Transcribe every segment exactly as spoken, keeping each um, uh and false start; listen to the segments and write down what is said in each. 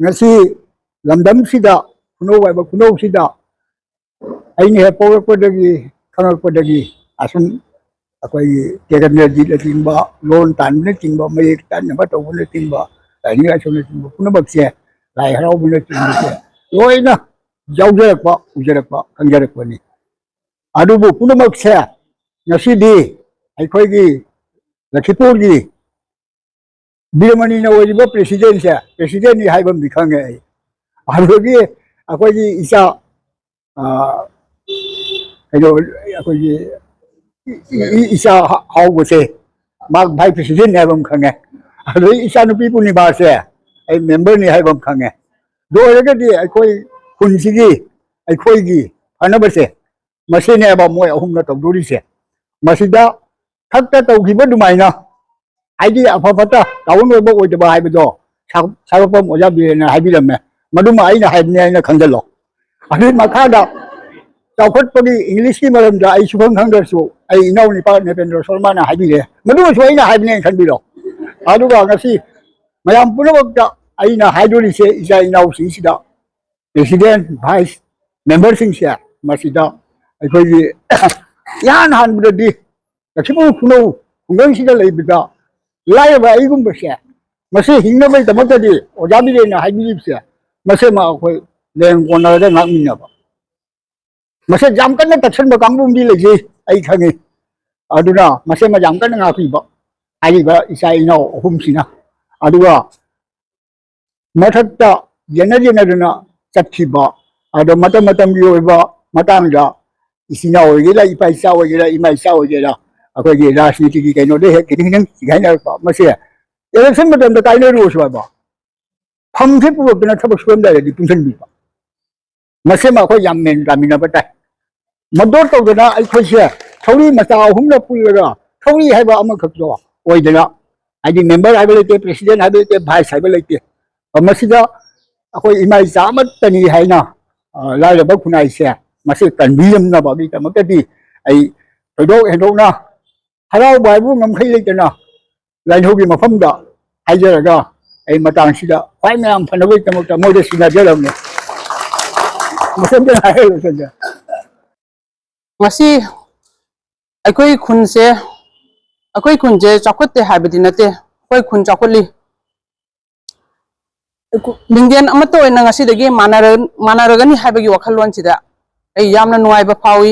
ꯉꯁꯤ ꯂꯝꯗꯝꯁꯤꯗ, ꯈꯨꯅꯧ ꯍꯥꯏꯕ ꯈꯨꯅꯧꯁꯤꯗ ꯑꯩꯅ ꯍꯦꯛ ꯄꯣꯛꯂꯛꯄꯗꯒꯤ, ꯈꯪꯂꯛꯄꯗꯒꯤ ꯑꯁꯨꯝ ꯑꯩꯈꯣꯏꯒꯤ ꯇꯦꯀꯟꯗ꯭ꯔꯖꯤꯠꯅꯆꯤꯡꯕ, ꯂꯣꯟ ꯇꯥꯟꯕꯅꯆꯤꯡꯕ, ꯃꯌꯦꯛ ꯇꯥꯟꯅꯕ ꯇꯧꯕꯅꯆꯤꯡꯕ, ꯂꯥꯏꯅꯤꯡ ꯂꯥꯏꯁꯣꯟꯅꯆꯤꯡꯕ ꯄꯨꯝꯅꯃꯛꯁꯦ, ꯂꯥꯏ ꯍꯔꯥꯎꯕꯅꯆꯤꯡꯕꯁꯦ ꯂꯣꯏꯅ ꯌꯥꯎꯖꯔꯛꯄ, ꯎꯖꯔꯛꯄ, ꯈꯪꯖꯔꯛꯄꯅꯤ꯫ ꯑꯗꯨꯕꯨ ꯄꯨꯝꯅꯃꯛꯁꯦ ꯉꯁꯤꯗꯤ ꯑꯩꯈꯣꯏꯒꯤ ꯂꯈꯤꯄꯨꯔꯒꯤ ꯕꯤꯔꯃꯅꯤꯅ ꯑꯣꯏꯔꯤꯕ presidentꯁꯦ, presidentꯅꯤ ꯍꯥꯏꯕ ꯑꯃꯗꯤ ꯈꯪꯉꯦ ꯑꯩ꯫ ꯑꯗꯨꯗꯒꯤ ꯑꯩꯈꯣꯏꯒꯤ ꯏꯆꯥ, ꯑ, ꯀꯩꯅꯣ, ꯑꯩꯈꯣꯏꯒꯤ ꯏ-, ꯏ-, ꯏ-, ꯏꯆꯥ ꯍ-, ꯍꯥꯎꯕꯁꯦ, ꯃꯥ vice presidentꯅꯤ ꯍꯥꯏꯕ ꯑꯃ ꯈꯪꯉꯦ꯫ ꯑꯗꯨꯗꯒꯤ ꯏꯆꯥꯅꯨꯄꯤ ꯄꯨꯔꯅꯤꯃꯥꯁꯦ ꯑꯩ memberꯅꯤ ꯍꯥꯏꯕ ꯑꯃ ꯈꯪꯉꯦ꯫ ꯑꯗꯨ ꯑꯣꯏꯔꯒꯗꯤ ꯑꯩꯈꯣꯏ ꯈꯨꯟꯁꯤꯒꯤ, ꯑꯩꯈꯣꯏꯒꯤ ꯐꯅꯕꯁꯦ, ꯃꯁꯤꯅꯦꯕ ꯃꯣꯏ ꯑꯍꯨꯝꯅ ꯇꯧꯗꯣꯔꯤꯁꯦ꯫ ꯃꯁꯤꯗ ꯈꯛꯇ ꯇꯧꯈꯤꯕ ꯑꯗꯨꯃꯥꯏꯅ, ꯍꯥꯏꯗꯤ ꯑꯐ ꯐꯠꯇ, ꯇꯥꯎꯟ ꯑꯣꯏꯕ ꯑꯣꯏꯗꯕ ꯍꯥꯏꯕꯗꯣ ꯁꯥ-, ꯁꯥꯔꯣꯛꯄꯝ ꯑꯣꯖꯥ ꯕꯤꯔꯦꯟꯅ ꯍꯥꯏꯕꯤꯔꯝꯃꯦ꯫ ꯃꯗꯨꯃ ꯑꯩꯅ ꯍꯥꯏꯕꯅꯤ ꯍꯥꯏꯅ ꯈꯟꯖꯜꯂꯣ꯫ ꯑꯗꯨꯒꯤ ꯃꯈꯥꯗ ꯆꯥꯎꯈꯠꯄꯒꯤ ꯏꯪꯂꯤꯁꯀꯤ ꯃꯔꯝꯗ ꯑꯩ ꯁꯨꯈꯪ ꯈꯪꯗ꯭ꯔꯁꯨ ꯑꯩ ꯏꯅꯥꯎ ꯅꯤꯄꯥ ꯅꯦꯄꯦꯟꯗ꯭ꯔ ꯁꯣꯔꯃꯥꯅ ꯍꯥꯏꯕꯤꯔꯦ꯫ ꯃꯗꯨꯃꯁꯨ ꯑꯩꯅ ꯍꯥꯏꯕꯅꯦꯅ ꯈꯟꯕꯤꯔꯣ꯫ ꯑꯗꯨꯒ ꯉꯁꯤ ꯃꯌꯥꯝ ꯄꯨꯝꯅꯃꯛꯇ ꯑꯩꯅ ꯍꯥꯏꯗꯣꯔꯤꯁꯦ, ꯏꯆꯥ ꯏꯅꯥꯎꯁꯤꯡꯁꯤꯗ, president, vice memberꯁꯤꯡꯁꯦ, ꯃꯁꯤꯗ ꯑꯩꯈꯣꯏꯒꯤ ꯏꯍꯥꯟ ꯍꯥꯟꯕꯗꯗꯤ ꯂꯛꯈꯤꯄꯨꯔ ꯈꯨꯅꯧ ꯈꯨꯡꯒꯪꯁꯤꯗ ꯂꯩꯕꯗ ꯂꯥꯏꯔꯕ ꯑꯩꯒꯨꯝꯕꯁꯦ, ꯃꯁꯤ ꯍꯤꯡꯅꯕꯒꯤꯗꯃꯛꯇꯗꯤ ꯑꯣꯖꯥ ꯕꯤꯔꯦꯟꯅ ꯍꯥꯏꯕꯤꯔꯤꯕꯁꯦ, ꯃꯁꯤꯃ ꯑꯩꯈꯣꯏ ꯂꯦꯡ ꯀꯣꯟꯅꯔꯒ ꯉꯥꯛꯃꯤꯟꯅꯕ꯫ ꯃꯁꯤ ꯌꯥꯝ ꯀꯟꯅ ꯇꯛꯁꯟꯕ ꯀꯥꯡꯕꯨ ꯑꯃꯗꯤ ꯂꯩꯖꯩ, ꯑꯩ ꯈꯪꯉꯤ꯫ ꯑꯗꯨꯅ ꯃꯁꯤꯃ ꯌꯥꯝ ꯀꯟꯅ ꯉꯥꯛꯄꯤꯕ ꯍꯥꯏꯔꯤꯕ ꯏꯆꯥ ꯏꯅꯥꯎ ꯑꯍꯨꯝꯁꯤꯅ꯫ ꯑꯗꯨꯒ ꯃꯊꯛꯇ ꯌꯦꯟꯅ ꯌꯦꯟꯅꯗꯨꯅ ꯆꯠꯈꯤꯕ, ꯑꯗꯣ ꯃꯇꯝ ꯃꯇꯝꯒꯤ ꯑꯣꯏꯕ ꯃꯇꯥꯡꯗ ꯏꯆꯤꯟ ꯏꯅꯥꯎ ꯑꯣꯏꯒꯦꯔꯥ, ꯏꯄꯥ ꯏꯆꯥ ꯑꯣꯏꯒꯦꯔꯥ, ꯏꯃꯥ ꯏꯆꯥ ꯑꯣꯏꯒꯦꯔꯥ, ꯑꯩꯈꯣꯏꯒꯤ ꯔꯥꯖꯅꯤꯇꯤꯒꯤ ꯀꯩꯅꯣꯗ ꯍꯦꯛ ꯈꯤꯇꯪ ꯈꯤꯇꯪ ꯆꯤꯡꯈꯥꯏꯅꯔꯛꯄ, ꯃꯁꯦ election ꯃꯇꯝꯗ ꯀꯥꯏꯅꯔꯨꯔꯁꯨ ꯍꯥꯏꯕ, ꯐꯝꯁꯦ ꯄꯨꯔꯛꯇꯅ ꯊꯕꯛ ꯁꯨꯔꯝꯗꯥꯏꯗꯗꯤ ꯄꯨꯟꯁꯤꯟꯕꯤꯕ, ꯃꯁꯤꯃ ꯑꯩꯈꯣꯏ ꯌꯥꯝ ꯃꯦꯟ ꯇꯥꯃꯤꯟꯅꯕ ꯇꯥꯏ꯫ ꯃꯗꯨ ꯇꯧꯗꯅ ꯑꯩꯈꯣꯏꯁꯦ ꯊꯧꯔꯤ ꯃꯆꯥ ꯑꯍꯨꯝꯅ ꯄꯨꯜꯂꯒ ꯊꯧꯔꯤ ꯍꯥꯏꯕ ꯑꯃꯈꯛꯇꯣ ꯑꯣꯏꯗꯅ, ꯍꯥꯏꯗꯤ member ꯍꯥꯏꯕ ꯂꯩꯇꯦ, president ꯍꯥꯏꯕ ꯂꯩꯇꯦ, vice ꯍꯥꯏꯕ ꯂꯩꯇꯦ꯫ ꯃꯁꯤꯗ ꯑꯩꯈꯣꯏ ꯏꯃꯥ ꯏꯆꯥ ꯑꯃꯠꯇꯅꯤ ꯍꯥꯏꯅ, ꯑ, ꯂꯥꯏꯔꯕ ꯈꯨꯟꯅꯥꯏꯁꯦ ꯃꯁꯤ ꯀꯟꯕꯤꯔꯝꯅꯕꯒꯤꯗꯃꯛꯇꯗꯤ ꯑꯩ ꯊꯣꯏꯗꯣꯛ ꯍꯦꯟꯗꯣꯛꯅ ꯍꯔꯥꯎꯕ ꯍꯥꯏꯕꯨ ꯉꯝꯈꯩ ꯂꯩꯇꯅ ꯂꯥꯏꯅꯤꯡꯊꯧꯒꯤ ꯃꯐꯝꯗ ꯍꯥꯏꯖꯔꯒ, ꯑꯩ ꯃꯇꯥꯡꯁꯤꯗ ꯈ꯭ꯋꯥꯏ ꯃꯌꯥꯝ ꯐꯅꯕꯒꯤꯗꯃꯛꯇ ꯃꯣꯏꯗ ꯁꯤꯟꯅꯖꯔꯕꯅꯤ꯫ ꯃꯁꯝꯗ ꯍꯥꯏꯔꯦ ꯂꯣꯏꯁꯤꯟꯖꯔꯦ꯫ ꯉꯁꯤ ꯑꯩꯈꯣꯏ ꯈꯨꯟꯁꯦ, ꯑꯩꯈꯣꯏ ꯈꯨꯟꯁꯦ ꯆꯥꯎꯈꯠꯇꯦ ꯍꯥꯏꯕꯗꯤ ꯅꯠꯇꯦ, ꯑꯩꯈꯣꯏ ꯈꯨꯟ ꯆꯥꯎꯈꯠꯂꯤ꯫ ꯂꯤꯡꯖꯦꯜ ꯑꯃꯠꯇ ꯑꯣꯏꯅ ꯉꯁꯤꯗꯒꯤ ꯃꯥꯟꯅꯔ-, ꯃꯥꯟꯅꯔꯒꯅꯤ ꯍꯥꯏꯕꯒꯤ ꯋꯥꯈꯜꯂꯣꯟꯁꯤꯗ ꯑꯩ ꯌꯥꯝꯅ ꯅꯨꯡꯉꯥꯏꯕ ꯐꯥꯎꯏ꯫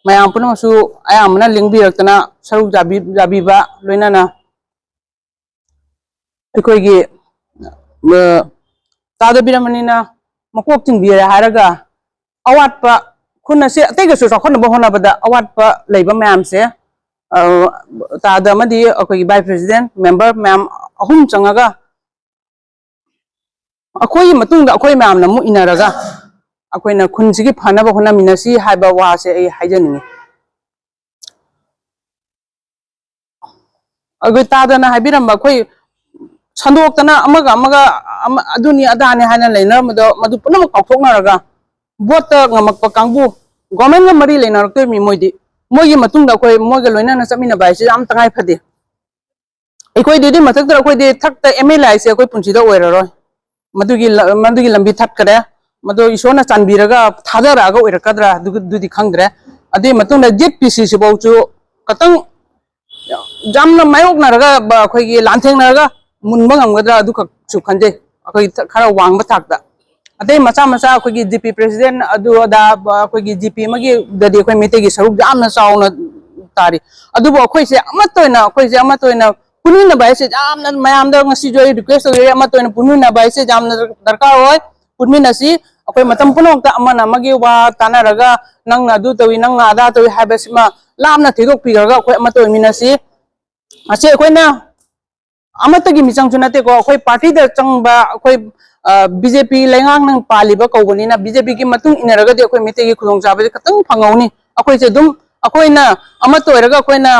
ꯃꯌꯥꯝ ꯄꯨꯝꯅꯃꯛꯁꯨ ꯑꯌꯥꯝꯕꯅ ꯂꯦꯡꯕꯤꯔꯛꯇꯅ ꯁꯔꯨꯛ ꯌꯥꯕꯤ-, ꯌꯥꯕꯤꯕ ꯂꯣꯏꯅꯅ ꯑꯩꯈꯣꯏꯒꯤ, ꯑ, ꯇꯥꯗꯕꯤꯔꯝꯕꯅꯤꯅ ꯃꯀꯣꯛ ꯆꯤꯡꯕꯤꯔꯦ ꯍꯥꯏꯔꯒ ꯑꯋꯥꯠꯄ ꯈꯨꯟ ꯑꯁꯤ ꯑꯇꯩꯒꯁꯨ ꯆꯥꯎꯈꯠꯅꯕ ꯍꯣꯠꯅꯕꯗ ꯑꯋꯥꯠꯄ ꯂꯩꯕ ꯃꯌꯥꯝꯁꯦ, ꯑ, ꯇꯥꯗ ꯑꯃꯗꯤ ꯑꯩꯈꯣꯏꯒꯤ vice president, member ꯃꯌꯥꯝ ꯑꯍꯨꯝ ꯆꯪꯉꯒ ꯑꯩꯈꯣꯏꯒꯤ ꯃꯇꯨꯡꯗ ꯑꯩꯈꯣꯏ ꯃꯌꯥꯝꯅ ꯑꯃꯨꯛ ꯏꯟꯅꯔꯒ ꯑꯩꯈꯣꯏꯅ ꯈꯨꯟꯁꯤꯒꯤ ꯐꯅꯕ ꯍꯣꯠꯅꯃꯤꯟꯅꯁꯤ ꯍꯥꯏꯕ ꯋꯥꯁꯦ ꯑꯩ ꯍꯥꯏꯖꯅꯤꯡꯉꯤ꯫ ꯑꯩꯈꯣꯏ ꯇꯥꯗꯅ ꯍꯥꯏꯕꯤꯔꯝꯕ ꯑꯩꯈꯣꯏ ꯁꯟꯗꯣꯛꯇꯅ ꯑꯃꯒ ꯑꯃꯒ ꯑꯃ-, ꯑꯗꯨꯅꯤ ꯑꯗꯥꯅꯤ ꯍꯥꯏꯅ ꯂꯩꯅꯔꯝꯕꯗꯣ ꯃꯗꯨ ꯄꯨꯝꯅꯃꯛ ꯀꯥꯎꯊꯣꯛꯅꯔꯒ ꯚꯣꯠꯇ ꯉꯝꯃꯛꯄ ꯀꯥꯡꯕꯨ, government ꯒ ꯃꯔꯤ ꯂꯩꯅꯔꯛꯇꯣꯏ ꯃꯤ ꯃꯣꯏꯗꯤ꯫ ꯃꯣꯏꯒꯤ ꯃꯇꯨꯡꯗ ꯑꯩꯈꯣꯏ ꯃꯣꯏꯒ ꯂꯣꯏꯅꯅ ꯆꯠꯃꯤꯟꯅꯕ ꯍꯥꯏꯁꯦ ꯌꯥꯝ ꯇꯉꯥꯏ ꯐꯗꯦ꯫ ꯑꯩꯈꯣꯏꯗꯤ ꯑꯗꯨꯏ ꯃꯊꯛꯇ ꯑꯩꯈꯣꯏꯗꯤ ꯊꯛꯇ M L A ꯍꯥꯏꯁꯦ ꯑꯩꯈꯣꯏ ꯄꯨꯟꯁꯤꯗ ꯑꯣꯏꯔꯔꯣꯏ꯫ ꯃꯗꯨꯒꯤ ꯂ-, ꯃꯗꯨꯒꯤ ꯂꯝꯕꯤ ꯊꯠꯈ꯭ꯔꯦ꯫ ꯃꯗꯨ ꯏꯁꯣꯔꯅ ꯆꯥꯟꯕꯤꯔꯒ ꯊꯥꯗꯔꯛꯑꯒ ꯑꯣꯏꯔꯛꯀꯗ꯭ꯔꯥ ꯑꯗꯨ-, ꯑꯗꯨꯗꯤ ꯈꯪꯗ꯭ꯔꯦ꯫ ꯑꯗꯨꯒꯤ ꯃꯇꯨꯡꯗ Z P C ꯁꯤꯐꯧꯁꯨ ꯈꯇꯪ ꯌꯥꯝꯅ ꯃꯥꯌꯣꯛꯅꯔꯒ ꯕ-, ꯑꯩꯈꯣꯏꯒꯤ ꯂꯥꯟꯊꯦꯡꯅꯔꯒ ꯃꯨꯟꯕ ꯉꯝꯒꯗ꯭ꯔꯥ ꯑꯗꯨꯈꯛꯁꯨ ꯈꯟꯖꯩ꯫ ꯑꯩꯈꯣꯏ ꯊ-, ꯈꯔ ꯋꯥꯡꯕ ꯊꯥꯛꯇ꯫ ꯑꯇꯩ ꯃꯆꯥ ꯃꯆꯥ ꯑꯩꯈꯣꯏꯒꯤ G P president ꯑꯗꯨ ꯑꯗꯥ ꯕ-, ꯑꯩꯈꯣꯏꯒꯤ G P ꯑꯃꯒꯤꯗꯗꯤ ꯑꯩꯈꯣꯏ ꯃꯩꯇꯩꯒꯤ ꯁꯔꯨꯛ ꯌꯥꯝꯅ ꯆꯥꯎꯅ ꯇꯥꯔꯤ꯫ ꯑꯗꯨꯕꯨ ꯑꯩꯈꯣꯏꯁꯦ ꯑꯃꯠꯇ ꯑꯣꯏꯅ, ꯑꯩꯈꯣꯏꯁꯦ ꯑꯃꯠꯇ ꯑꯣꯏꯅ ꯄꯨꯟꯃꯤꯟꯅꯕ ꯍꯥꯏꯁꯦ ꯌꯥꯝꯅ ꯃꯌꯥꯝꯗ ꯉꯁꯤꯁꯨ ꯑꯩ request ꯇꯧꯖꯔꯤ, ꯑꯃꯠꯇ ꯑꯣꯏꯅ ꯄꯨꯟꯃꯤꯟꯅꯕ ꯍꯥꯏꯁꯦ ꯌꯥꯝꯅ ꯗꯔꯀꯥꯔ ꯑꯣꯏ꯫ ꯄꯨꯟꯃꯤꯟꯅꯁꯤ꯫ ꯑꯩꯈꯣꯏ ꯃꯇꯝ ꯄꯨꯝꯅꯃꯛꯇ ꯑꯃꯅ ꯑꯃꯒꯤ ꯋꯥ ꯇꯥꯟꯅꯔꯒ ꯅꯪꯅ ꯑꯗꯨ ꯇꯧꯏ, ꯅꯪꯅ ꯑꯗꯥ ꯇꯧꯏ ꯍꯥꯏꯕꯁꯤꯃ ꯂꯥꯞꯅ ꯊꯩꯗꯣꯛꯄꯤꯈ꯭ꯔꯒ ꯑꯩꯈꯣꯏ ꯑꯃꯠꯇ ꯑꯣꯏꯃꯤꯟꯅꯁꯤ꯫ ꯉꯁꯤ ꯑꯩꯈꯣꯏꯅ ꯑꯃꯠꯇꯒꯤ ꯃꯤꯆꯪꯁꯨ ꯅꯠꯇꯦꯀꯣ, ꯑꯩꯈꯣꯏ party ꯗ ꯆꯪꯕ, ꯑꯩꯈꯣꯏ, ꯑ, B J P ꯂꯩꯉꯥꯛꯅ ꯄꯥꯜꯂꯤꯕ ꯀꯧꯕꯅꯤꯅ B J P ꯒꯤ ꯃꯇꯨꯡ ꯏꯟꯅꯔꯒꯗꯤ ꯑꯩꯈꯣꯏ ꯃꯩꯇꯩꯒꯤ ꯈꯨꯗꯣꯡꯆꯥꯕꯁꯦ ꯈꯤꯇꯪ ꯐꯪꯍꯧꯅꯤ꯫ ꯑꯩꯈꯣꯏꯁꯦ ꯑꯗꯨꯝ ꯑꯩꯈꯣꯏꯅ ꯑꯃꯠꯇ ꯑꯣꯏꯔꯒ ꯑꯩꯈꯣꯏꯅ,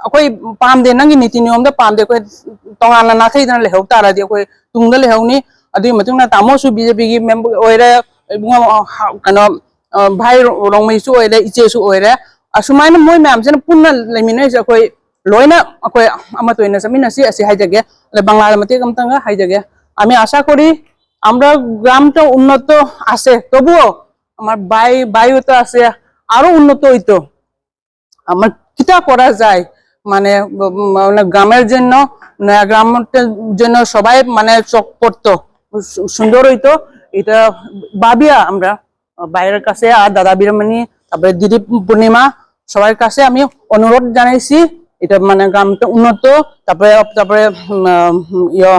ꯑꯩꯈꯣꯏ ꯄꯥꯝꯗꯦ, ꯅꯪꯒꯤ ꯅꯤꯇꯤ ꯅꯤꯌꯣꯝꯗ ꯄꯥꯝꯗꯦ, ꯑꯩꯈꯣꯏ ꯇꯣꯉꯥꯟꯅ ꯅꯥꯊꯩꯗꯅ ꯂꯩꯍꯧ ꯇꯥꯔꯗꯤ ꯑꯩꯈꯣꯏ ꯇꯨꯡꯗ ꯂꯩꯍꯧꯅꯤ꯫ ꯑꯗꯨꯒꯤ ꯃꯇꯨꯡꯗ ꯇꯥꯃꯣꯁꯨ B J P ꯒꯤ member ꯑꯣꯏꯔꯦ, ꯏꯕꯨꯡꯉꯣ, ꯑ, ꯀꯩꯅꯣ, ꯑ, ꯚꯥꯏ ꯔꯣ-, ꯔꯣꯡꯃꯩꯁꯨ ꯑꯣꯏꯔꯦ, ꯏꯆꯦꯁꯨ ꯑꯣꯏꯔꯦ꯫ ꯑꯁꯨꯃꯥꯏꯅ ꯃꯣꯏ ꯃꯌꯥꯝꯁꯤꯅ ꯄꯨꯟꯅ ꯂꯩꯃꯤꯟꯅꯔꯤꯁꯦ ꯑꯩꯈꯣꯏ ꯂꯣꯏꯅ ꯑꯩꯈꯣꯏ ꯑꯃꯠꯇ ꯑꯣꯏꯅ ꯆꯠꯃꯤꯟꯅꯁꯤ ꯑꯁꯤ ꯍꯥꯏꯖꯒꯦ꯫ ꯑꯗ ꯕꯪꯂꯥꯗ ꯃꯇꯦꯛ ꯑꯃꯇꯪꯒ ꯍꯥꯏꯖꯒꯦ, আমি আশা করি আমরা গ্রামটা উন্নত আছে, তবুও আমার ভাই ভাইও তো আছে, আরো উন্নত হইতো। আমার কিতা করা যায়, মানে উম, মানে গ্রামের জন্য, নয়া গ্রামের জন্য সবাই মানে চোখ পড়তো, সু- সুন্দর হইতো। এটা ভাবিয়া আমরা বাইরের কাছে আর দাদা বীরমণি, তারপরে দিদি পূর্ণিমা, সবার কাছে আমি অনুরোধ জানাইছি, এটা মানে গ্রামটা উন্নত, তারপরে তারপরে উম, আহ, ইয়ে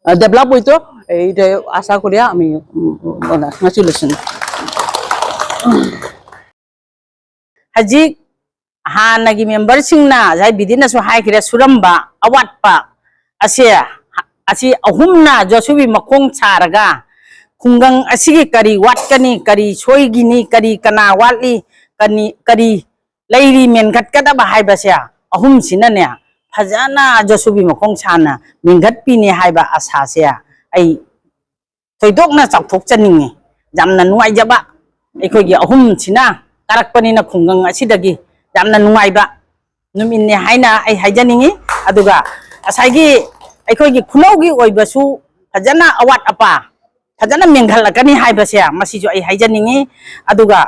ডেভেলপ হইতো, এইটা আশা করিয়া আমি উম, মানে, congratulations। ꯍꯧꯖꯤꯛ ꯍꯥꯟꯅꯒꯤ ꯃꯦꯝꯕꯔꯁꯤꯡꯅ ꯉꯁꯥꯏ ꯕꯤꯗꯤꯟꯅꯁꯨ ꯍꯥꯏꯈ꯭ꯔꯦ, ꯁꯨꯔꯝꯕ ꯑꯋꯥꯠꯄ ꯑꯁꯦ, ꯑꯁꯤ ꯑꯍꯨꯝꯅ ꯖꯣꯁꯨꯕꯤ ꯃꯈꯣꯡ ꯁꯥꯔꯒ ꯈꯨꯡꯒꯪ ꯑꯁꯤꯒꯤ ꯀꯔꯤ ꯋꯥꯠꯀꯅꯤ, ꯀꯔꯤ ꯁꯣꯏꯒꯤꯅꯤ, ꯀꯔꯤ ꯀꯅꯥ ꯋꯥꯠꯂꯤ, ꯀꯅꯤ ꯀꯔꯤ ꯂꯩꯔꯤ ꯃꯦꯟꯈꯠꯀꯗꯕ ꯍꯥꯏꯕꯁꯦ ꯑꯍꯨꯝꯁꯤꯅꯅꯦ ꯐꯖꯅ ꯖꯣꯁꯨꯕꯤ ꯃꯈꯣꯡ ꯁꯥꯅ ꯃꯦꯟꯈꯠꯄꯤꯅꯤ ꯍꯥꯏꯕ ꯑꯁꯥꯁꯦ ꯑꯩ ꯊꯣꯏꯗꯣꯛꯅ ꯆꯥꯎꯊꯣꯛꯆꯅꯤꯡꯉꯤ꯫ ꯌꯥꯝꯅ ꯅꯨꯡꯉꯥꯏꯖꯕ, ꯑꯩꯈꯣꯏꯒꯤ ꯑꯍꯨꯝꯁꯤꯅ ꯀꯥꯔꯛꯄꯅꯤꯅ ꯈꯨꯡꯒꯪ ꯑꯁꯤꯗꯒꯤ ꯌꯥꯝꯅ ꯅꯨꯡꯉꯥꯏꯕ ꯅꯨꯃꯤꯠꯅꯤ ꯍꯥꯏꯅ ꯑꯩ ꯍꯥꯏꯖꯅꯤꯡꯉꯤ꯫ ꯑꯗꯨꯒ ꯉꯁꯥꯏꯒꯤ ꯑꯩꯈꯣꯏꯒꯤ ꯈꯨꯅꯧꯒꯤ ꯑꯣꯏꯕꯁꯨ ꯐꯖꯅ ꯑꯋꯥꯠ ꯑꯄꯥ ꯐꯖꯅ ꯃꯦꯟꯈꯠꯂꯛꯀꯅꯤ ꯍꯥꯏꯕꯁꯦ ꯃꯁꯤꯁꯨ ꯑꯩ ꯍꯥꯏꯖꯅꯤꯡꯉꯤ꯫ ꯑꯗꯨꯒ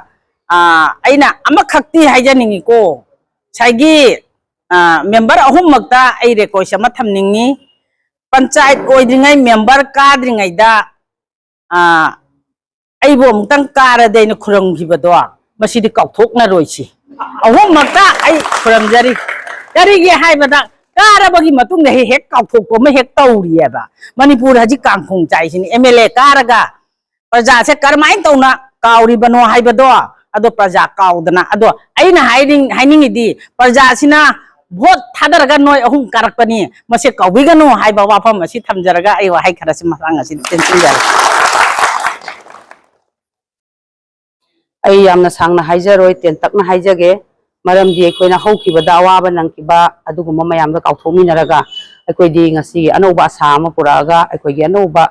ꯑꯥ, ꯑꯩꯅ ꯑꯃꯈꯛꯇꯤ ꯍꯥꯏꯖꯅꯤꯡꯉꯤꯀꯣ, ꯉꯁꯥꯏꯒꯤ ꯑꯥ, ꯃꯦꯝꯕꯔ ꯑꯍꯨꯝꯃꯛꯇ ꯑꯩ ꯔꯤꯀ꯭ꯋꯦꯁ ꯑꯃ ꯊꯝꯅꯤꯡꯉꯤ꯫ ꯄꯟꯆꯥꯌꯠ ꯑꯣꯏꯗ꯭ꯔꯤꯉꯩ ꯃꯦꯝꯕꯔ ꯀꯥꯗ꯭ꯔꯤꯉꯩꯗ ꯑꯥ, ꯑꯩꯕꯨ ꯑꯃꯨꯛꯇꯪ ꯀꯥꯔꯗꯤ ꯑꯩꯅ ꯈꯨꯔꯝꯈꯤꯕꯗꯣ ꯃꯁꯤꯗꯤ ꯀꯥꯎꯊꯣꯛꯅꯔꯣꯏꯁꯤ꯫ ꯑꯍꯨꯝꯃꯛꯇ ꯑꯩ ꯈꯨꯔꯝꯖꯔꯤ꯫ ꯀꯔꯤꯒꯤ ꯍꯥꯏꯕꯗ ꯀꯥꯔꯕꯒꯤ ꯃꯇꯨꯡꯗ ꯍꯦꯛ ꯍꯦꯛ ꯀꯥꯎꯊꯣꯛꯄ ꯑꯃ ꯍꯦꯛ ꯇꯧꯔꯤꯑꯕ꯫ ꯃꯅꯤꯄꯨꯔ ꯍꯧꯖꯤꯛ ꯀꯥꯡꯈꯣꯡ ꯆꯥꯏꯁꯤꯅꯤ꯫ ꯑꯦꯝ ꯑꯦꯜ ꯑꯦ ꯀꯥꯔꯒ ꯄ꯭ꯔꯖꯥꯁꯦ ꯀꯔꯝꯍꯥꯏꯅ ꯇꯧꯅ ꯀꯥꯎꯔꯤꯕꯅꯣ ꯍꯥꯏꯕꯗꯣ, ꯑꯗꯣ ꯄ꯭ꯔꯖꯥ ꯀꯥꯎꯗꯅ, ꯑꯗꯣ ꯑꯩꯅ ꯍꯥꯏꯅꯤꯡ-, ꯍꯥꯏꯅꯤꯡꯉꯤꯗꯤ ꯄ꯭ꯔꯖꯥꯁꯤꯅ ꯚꯣꯠ ꯊꯥꯗꯔꯒ ꯅꯣꯏ ꯑꯍꯨꯝ ꯀꯥꯔꯛꯄꯅꯤ, ꯃꯁꯤ ꯀꯥꯎꯕꯤꯒꯅꯨ ꯍꯥꯏꯕ ꯋꯥꯐꯝ ꯑꯁꯤ ꯊꯝꯖꯔꯒ ꯑꯩ ꯋꯥꯍꯩ ꯈꯔꯁꯤ ꯃꯇꯥꯡ ꯑꯁꯤꯗ ꯇꯦꯟꯁꯤꯟꯖꯔꯦ꯫ ꯑꯩ ꯌꯥꯝꯅ ꯁꯥꯡꯅ ꯍꯥꯏꯖꯔꯣꯏ, ꯇꯦꯟꯇꯛꯅ ꯍꯥꯏꯖꯒꯦ꯫ ꯃꯔꯝꯗꯤ ꯑꯩꯈꯣꯏꯅ ꯍꯧꯈꯤꯕꯗ ꯑꯋꯥꯕ ꯅꯪꯈꯤꯕ ꯑꯗꯨꯒꯨꯝꯕ ꯃꯌꯥꯝꯗꯣ ꯀꯥꯎꯊꯣꯛꯃꯤꯟꯅꯔꯒ ꯑꯩꯈꯣꯏꯗꯤ ꯉꯁꯤ ꯑꯅꯧꯕ ꯑꯁꯥ ꯑꯃ ꯄꯨꯔꯛꯑꯒ ꯑꯩꯈꯣꯏꯒꯤ ꯑꯅꯧꯕ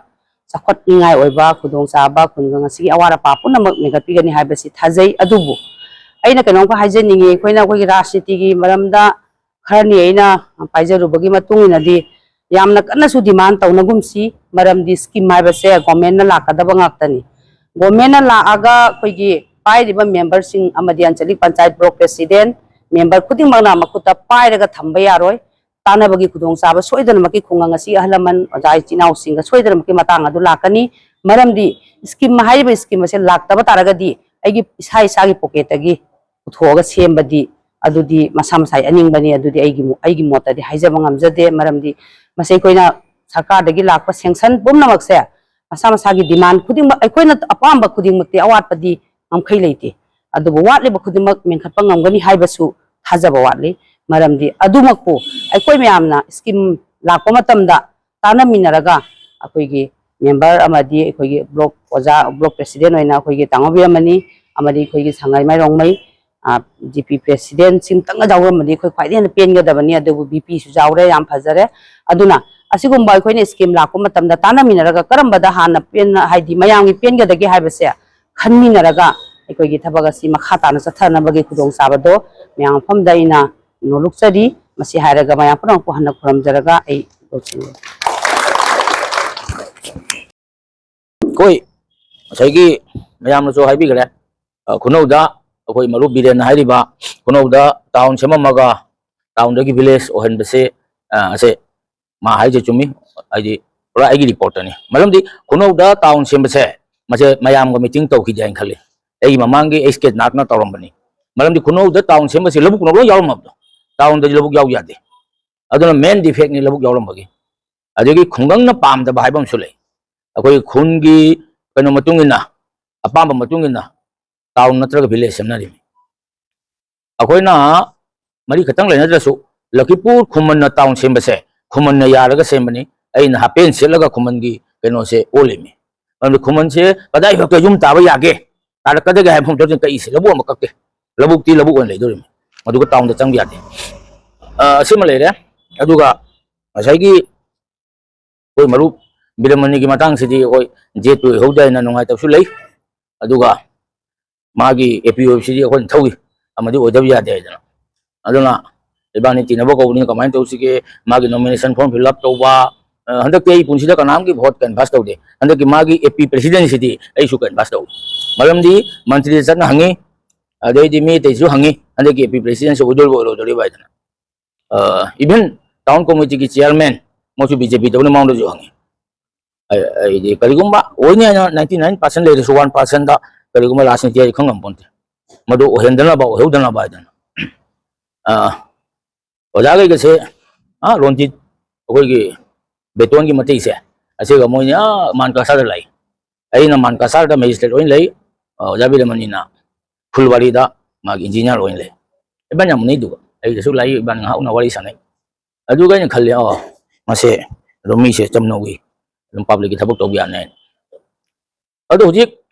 ꯆꯥꯎꯈꯠꯅꯤꯡꯉꯥꯏ ꯑꯣꯏꯕ ꯈꯨꯗꯣꯡꯆꯥꯕ ꯈꯨꯡꯒꯪ ꯑꯁꯤꯒꯤ ꯑꯋꯥꯠ ꯑꯄꯥ ꯄꯨꯝꯅꯃꯛ ꯃꯦꯟꯈꯠꯄꯤꯒꯅꯤ ꯍꯥꯏꯕꯁꯤ ꯊꯥꯖꯩ꯫ ꯑꯗꯨꯕꯨ ꯑꯩꯅ ꯀꯩꯅꯣꯝꯈꯛ ꯍꯥꯏꯖꯅꯤꯡꯉꯤ, ꯑꯩꯈꯣꯏꯅ ꯑꯩꯈꯣꯏꯒꯤ ꯔꯥꯖꯅꯤꯇꯤꯒꯤ ꯃꯔꯝꯗ ꯈꯔꯅꯤ ꯑꯩꯅ ꯄꯥꯏꯖꯔꯨꯕꯒꯤ ꯃꯇꯨꯡ ꯏꯟꯅꯗꯤ, ꯌꯥꯝꯅ ꯀꯟꯅꯁꯨ demand ꯇꯧꯅꯒꯨꯝꯁꯤ, ꯃꯔꯝꯗꯤ scheme ꯍꯥꯏꯕꯁꯦ government ꯅ ꯂꯥꯛꯀꯗꯕ ꯉꯥꯛꯇꯅꯤ꯫ Government ꯅ ꯂꯥꯛꯑꯒ ꯑꯩꯈꯣꯏꯒꯤ ꯄꯥꯏꯔꯤꯕ member ꯁꯤꯡ ꯑꯃꯗꯤ ꯑꯟꯆꯂꯤꯛ ꯄꯟꯆꯥꯌꯠ block president, member ꯈꯨꯗꯤꯡꯃꯛꯅ ꯃꯈꯨꯠꯇ ꯄꯥꯏꯔꯒ ꯊꯝꯕ ꯌꯥꯔꯣꯏ꯫ ꯇꯥꯟꯅꯕꯒꯤ ꯈꯨꯗꯣꯡꯆꯥꯕ ꯁꯣꯏꯗꯅꯃꯛꯀꯤ ꯈꯨꯡꯒꯪ ꯑꯁꯤ ꯑꯍꯜ ꯂꯃꯟ, ꯑꯣꯖꯥ ꯏꯆꯤꯟ ꯏꯅꯥꯎꯁꯤꯡꯒ ꯁꯣꯏꯗꯅꯃꯛꯀꯤ ꯃꯇꯥꯡ ꯑꯗꯨ ꯂꯥꯛꯀꯅꯤ꯫ ꯃꯔꯝꯗꯤ scheme ꯍꯥꯏꯔꯤꯕ scheme ꯑꯁꯦ ꯂꯥꯛꯇꯕ ꯇꯥꯔꯒꯗꯤ ꯑꯩꯒꯤ ꯏꯁꯥ ꯏꯁꯥꯒꯤ pocket ꯇꯒꯤ ꯄꯨꯊꯣꯛꯑꯒ ꯁꯦꯝꯕꯗꯤ ꯑꯗꯨꯗꯤ ꯃꯁꯥ ꯃꯁꯥꯒꯤ ꯑꯅꯤꯡꯕꯅꯤ꯫ ꯑꯗꯨꯗꯤ ꯑꯩꯒꯤ ꯃꯣ-, ꯑꯩꯒꯤ ꯃꯣꯠꯇꯗꯤ ꯍꯥꯏꯖꯕ ꯉꯝꯖꯗꯦ꯫ ꯃꯔꯝꯗꯤ ꯃꯁꯤ ꯑꯩꯈꯣꯏꯅ ꯁꯔꯀꯥꯔꯗꯒꯤ ꯂꯥꯛꯄ sanction ꯄꯨꯝꯅꯃꯛꯁꯦ ꯃꯁꯥ ꯃꯁꯥꯒꯤ demand ꯈꯨꯗꯤꯡꯃꯛ, ꯑꯩꯈꯣꯏꯅ ꯑꯄꯥꯝꯕ ꯈꯨꯗꯤꯡꯃꯛꯇꯤ ꯑꯋꯥꯠꯄꯗꯤ ꯉꯝꯈꯩ ꯂꯩꯇꯦ꯫ ꯑꯗꯨꯕꯨ ꯋꯥꯠꯂꯤꯕ ꯈꯨꯗꯤꯡꯃꯛ ꯃꯦꯟꯈꯠꯄ ꯉꯝꯒꯅꯤ ꯍꯥꯏꯕꯁꯨ ꯊꯥꯖꯕ ꯋꯥꯠꯂꯤ꯫ ꯃꯔꯝꯗꯤ ꯑꯗꯨꯃꯛꯄꯨ ꯑꯩꯈꯣꯏ ꯃꯌꯥꯝꯅ scheme ꯂꯥꯛꯄ ꯃꯇꯝꯗ ꯇꯥꯟꯅꯃꯤꯟꯅꯔꯒ ꯑꯩꯈꯣꯏꯒꯤ member ꯑꯃꯗꯤ ꯑꯩꯈꯣꯏꯒꯤ block ꯑꯣꯖꯥ, block president ꯑꯣꯏꯅ ꯑꯩꯈꯣꯏꯒꯤ ꯇꯥꯡꯉꯣꯕꯤꯔꯝꯃꯅꯤ, ꯑꯃꯗꯤ ꯑꯩꯈꯣꯏꯒꯤ ꯁꯉꯥꯏ ꯃꯥꯏꯔꯣꯡꯃꯩ, ꯑ, G P president ꯁꯤꯝꯇꯪꯒ ꯌꯥꯎꯔꯝꯃꯗꯤ ꯑꯩꯈꯣꯏ ꯈ꯭ꯋꯥꯏꯗꯒꯤ ꯍꯦꯟꯅ ꯄꯦꯟꯒꯗꯕꯅꯤ꯫ ꯑꯗꯨꯕꯨ B P ꯁꯨ ꯌꯥꯎꯔꯦ, ꯌꯥꯝ ꯐꯖꯔꯦ꯫ ꯑꯗꯨꯅ ꯑꯁꯤꯒꯨꯝꯕ ꯑꯩꯈꯣꯏꯅ scheme ꯂꯥꯛꯄ ꯃꯇꯝꯗ ꯇꯥꯟꯅꯃꯤꯟꯅꯔꯒ ꯀꯔꯝꯕꯗ ꯍꯥꯟꯅ ꯄꯦꯟꯅ, ꯍꯥꯏꯗꯤ ꯃꯌꯥꯝꯒꯤ ꯄꯦꯟꯒꯗꯒꯦ ꯍꯥꯏꯕꯁꯦ ꯈꯟꯃꯤꯟꯅꯔꯒ ꯑꯩꯈꯣꯏꯒꯤ ꯊꯕꯛ ꯑꯁꯤ ꯃꯈꯥ ꯇꯥꯅ ꯆꯠꯊꯅꯕꯒꯤ ꯈꯨꯗꯣꯡꯆꯥꯕꯗꯣ ꯃꯌꯥꯝ ꯃꯐꯝꯗ ꯑꯩꯅ ꯅꯣꯂꯨꯛꯆꯔꯤ꯫ ꯃꯁꯤ ꯍꯥꯏꯔꯒ ꯃꯌꯥꯝ ꯄꯨꯝꯅꯃꯛꯄꯨ ꯍꯟꯅ ꯈꯨꯔꯨꯝꯖꯔꯒ ꯑꯩ ꯂꯣꯏꯁꯤꯟꯖꯔꯦ꯫ ꯑꯩꯈꯣꯏ ꯉꯁꯥꯏꯒꯤ ꯃꯌꯥꯝꯅꯁꯨ ꯍꯥꯏꯕꯤꯈ꯭ꯔꯦ, ꯑ, ꯈꯨꯅꯧꯗ ꯑꯩꯈꯣꯏ ꯃꯔꯨꯞ ꯕꯤꯔꯦꯟꯅ ꯍꯥꯏꯔꯤꯕ ꯈꯨꯅꯧꯗ town ꯁꯦꯝꯃꯝꯃꯒ town ꯗꯒꯤ village ꯑꯣꯏꯍꯟꯕꯁꯦ, ꯑ, ꯑꯁꯦ ꯃꯥ ꯍꯥꯏꯁꯦ ꯆꯨꯝꯃꯤ꯫ ꯍꯥꯏꯗꯤ ꯄꯨꯔꯥ ꯑꯩꯒꯤ report ꯇꯅꯤ꯫ ꯃꯔꯝꯗꯤ ꯈꯨꯅꯧꯗ town ꯁꯦꯝꯕꯁꯦ ꯃꯁꯦ ꯃꯌꯥꯝꯒ meeting ꯇꯧꯈꯤꯗꯦ ꯍꯥꯏꯅ ꯈꯜꯂꯤ꯫ ꯑꯩꯒꯤ ꯃꯃꯥꯡꯒꯤ ꯑꯩꯆ ꯀꯦ ꯅꯥꯠꯅ ꯇꯧꯔꯝꯕꯅꯤ꯫ ꯃꯔꯝꯗꯤ ꯈꯨꯅꯧꯗ town ꯁꯦꯝꯕꯁꯦ ꯂꯧꯕꯨꯛꯅ ꯂꯣꯏ ꯌꯥꯎꯔꯝꯃꯕꯗꯣ꯫ Town ꯗꯗꯤ ꯂꯧꯕꯨꯛ ꯌꯥꯎ ꯌꯥꯗꯦ꯫ ꯑꯗꯨꯅ main defect ꯅꯤ ꯂꯧꯕꯨꯛ ꯌꯥꯎꯔꯝꯕꯒꯤ꯫ ꯑꯗꯒꯤ ꯈꯨꯡꯒꯪꯅ ꯄꯥꯝꯗꯕ ꯍꯥꯏꯕ ꯑꯃꯁꯨ ꯂꯩ꯫ ꯑꯩꯈꯣꯏ ꯈꯨꯟꯒꯤ ꯀꯩꯅꯣ ꯃꯇꯨꯡ ꯏꯟꯅ, ꯑꯄꯥꯝꯕ ꯃꯇꯨꯡ ꯏꯟꯅ town ꯅꯠꯇ꯭ꯔꯒ village ꯁꯦꯝꯅꯔꯤꯃꯤ꯫ ꯑꯩꯈꯣꯏꯅ ꯃꯔꯤ ꯈꯛꯇꯪ ꯂꯩꯅꯗ꯭ꯔꯁꯨ, ꯂꯈꯤꯄꯨꯔ ꯈꯨꯃꯟꯅ town ꯁꯦꯝꯕꯁꯦ ꯈꯨꯃꯟꯅ ꯌꯥꯔꯒ ꯁꯦꯝꯕꯅꯤ꯫ ꯑꯩꯅ half pant ꯁꯦꯠꯂꯒ ꯈꯨꯃꯟꯒꯤ ꯀꯩꯅꯣꯁꯦ ꯑꯣꯜꯂꯤꯃꯤ꯫ ꯃꯔꯝꯗꯤ ꯈꯨꯃꯟꯁꯦ ꯀꯗꯥꯏ ꯐꯥꯎꯗ ꯌꯨꯝ ꯇꯥꯕ ꯌꯥꯒꯦ, ꯇꯥꯔꯛꯀꯗꯒꯦ ꯍꯥꯏꯕ ꯃꯐꯝꯗꯨꯗ ꯀꯛꯏꯁꯦ ꯂꯧꯕꯨꯛ ꯑꯃꯈꯛꯇꯤ꯫ ꯂꯧꯕꯨꯛꯇꯤ ꯂꯧꯕꯨꯛ ꯑꯣꯏꯅ ꯂꯩꯗꯣꯔꯤꯃꯤ꯫ ꯃꯗꯨꯒ town ꯗ ꯆꯪꯕ ꯌꯥꯗꯦ꯫ ꯑ, ꯑꯁꯤꯃ ꯂꯩꯔꯦ꯫ ꯑꯗꯨꯒ ꯉꯁꯥꯏꯒꯤ ꯑꯩꯈꯣꯏ ꯃꯔꯨꯞ ꯕꯤꯔꯃꯅꯤꯒꯤ ꯃꯇꯥꯡꯁꯤꯗꯤ ꯑꯩꯈꯣꯏ ꯖꯦꯠꯇꯨ ꯑꯣꯏꯍꯧꯗꯦ ꯍꯥꯏꯅ ꯅꯨꯡꯉꯥꯏꯇꯕꯁꯨ ꯂꯩ꯫ ꯑꯗꯨꯒ ꯃꯥꯒꯤ ꯑꯦ ꯄꯤ ꯑꯣꯏꯕꯁꯤꯗꯤ ꯑꯩꯈꯣꯏꯅ ꯊꯧꯏ, ꯑꯃꯗꯤ ꯑꯣꯏꯗꯕ ꯌꯥꯗꯦ ꯍꯥꯏꯗꯅ꯫ ꯑꯗꯨꯅ ꯏꯕꯥꯅꯤ ꯇꯤꯟꯅꯕ ꯀꯧꯕꯅꯤꯅ ꯀꯃꯥꯏꯅ ꯇꯧꯁꯤꯒꯦ? ꯃꯥꯒꯤ nomination form fill up ꯇꯧꯕ, ꯑ, ꯍꯟꯗꯛꯇꯤ ꯑꯩ ꯄꯨꯟꯁꯤꯗ ꯀꯅꯥꯝꯒꯤ vote canvass ꯇꯧꯗꯦ꯫ ꯍꯟꯗꯛꯀꯤ ꯃꯥꯒꯤ ꯑꯦ ꯄꯤ president ꯁꯤꯗꯤ ꯑꯩꯁꯨ canvass ꯇꯧꯏ꯫ ꯃꯔꯝꯗꯤ ꯃꯟꯇ꯭ꯔꯤꯗ ꯆꯠꯅ ꯍꯪꯉꯤ, ꯑꯗꯩꯗꯤ ꯃꯤ ꯑꯇꯩꯁꯨ ꯍꯪꯉꯤ, ꯍꯟꯗꯛꯀꯤ ꯑꯦ ꯄꯤ president ꯁꯤ ꯑꯣꯏꯗꯣꯔꯤꯕ ꯑꯣꯏꯔꯣꯏꯗꯣꯔꯤꯕ ꯍꯥꯏꯗꯅ꯫ ꯑ, even town committee ꯒꯤ chairman ꯃꯣꯏꯁꯨ B J P ꯇꯧꯕꯅ ꯃꯉꯣꯟꯗꯁꯨ ꯍꯪꯉꯤ꯫ ꯑꯩ, ꯑꯩꯗꯤ ꯀꯔꯤꯒꯨꯝꯕ ꯑꯣꯏꯅꯤ ꯍꯥꯏꯅ ninety nine percent ꯂꯩꯔꯁꯨ, one percent ꯗ ꯀꯔꯤꯒꯨꯝꯕ ꯔꯥꯖꯅꯤꯇꯤ ꯍꯥꯏꯁꯦ ꯈꯪꯉꯝ ꯄꯣꯟꯇꯦ꯫ ꯃꯗꯨ ꯑꯣꯏꯍꯟꯗꯅꯕ, ꯑꯣꯏꯍꯧꯗꯅꯕ ꯍꯥꯏꯗꯅ꯫ ꯑ, ꯑꯣꯖꯥꯈꯩꯒꯁꯦ, ꯑ, ꯔꯣꯟꯖꯤꯠ, ꯑꯩꯈꯣꯏꯒꯤ ꯕꯦꯇꯣꯟꯒꯤ ꯃꯇꯩꯁꯦ, ꯑꯁꯤꯒ ꯃꯣꯏꯅ, ꯑ, ꯃꯥꯟꯀꯥꯁꯥꯗ ꯂꯥꯛꯏ꯫ ꯑꯩꯅ ꯃꯥꯟꯀꯥꯁꯥꯗ magistrate ꯑꯣꯏꯅ ꯂꯩ, ꯑ, ꯑꯣꯖꯥ ꯕꯤꯔꯃꯅꯤꯅ ꯐꯨꯜꯕꯥꯔꯤꯗ ꯃꯥꯒꯤ engineer ꯑꯣꯏꯅ ꯂꯩ꯫ ꯏꯕꯥꯅꯤ ꯌꯥꯝ ꯃꯥꯟꯅꯩꯗꯨꯒ, ꯑꯩꯒꯁꯨ ꯂꯥꯛꯏ, ꯏꯕꯥꯅꯤ ꯉꯥꯏꯍꯥꯛ ꯎꯅ ꯋꯥꯔꯤ ꯁꯥꯟꯅꯩ꯫ ꯑꯗꯨꯒ ꯑꯩꯅ ꯈꯜꯂꯦ, ꯑꯣ, ꯃꯁꯦ ꯑꯗꯨꯝ ꯃꯤꯁꯦ ꯆꯝꯅꯧꯏ, ꯑꯗꯨꯝ public ꯀꯤ ꯊꯕꯛ ꯇꯧꯕ ꯌꯥꯅꯤ ꯍꯥꯏꯅ꯫ ꯑꯗꯣ ꯍꯧꯖꯤꯛ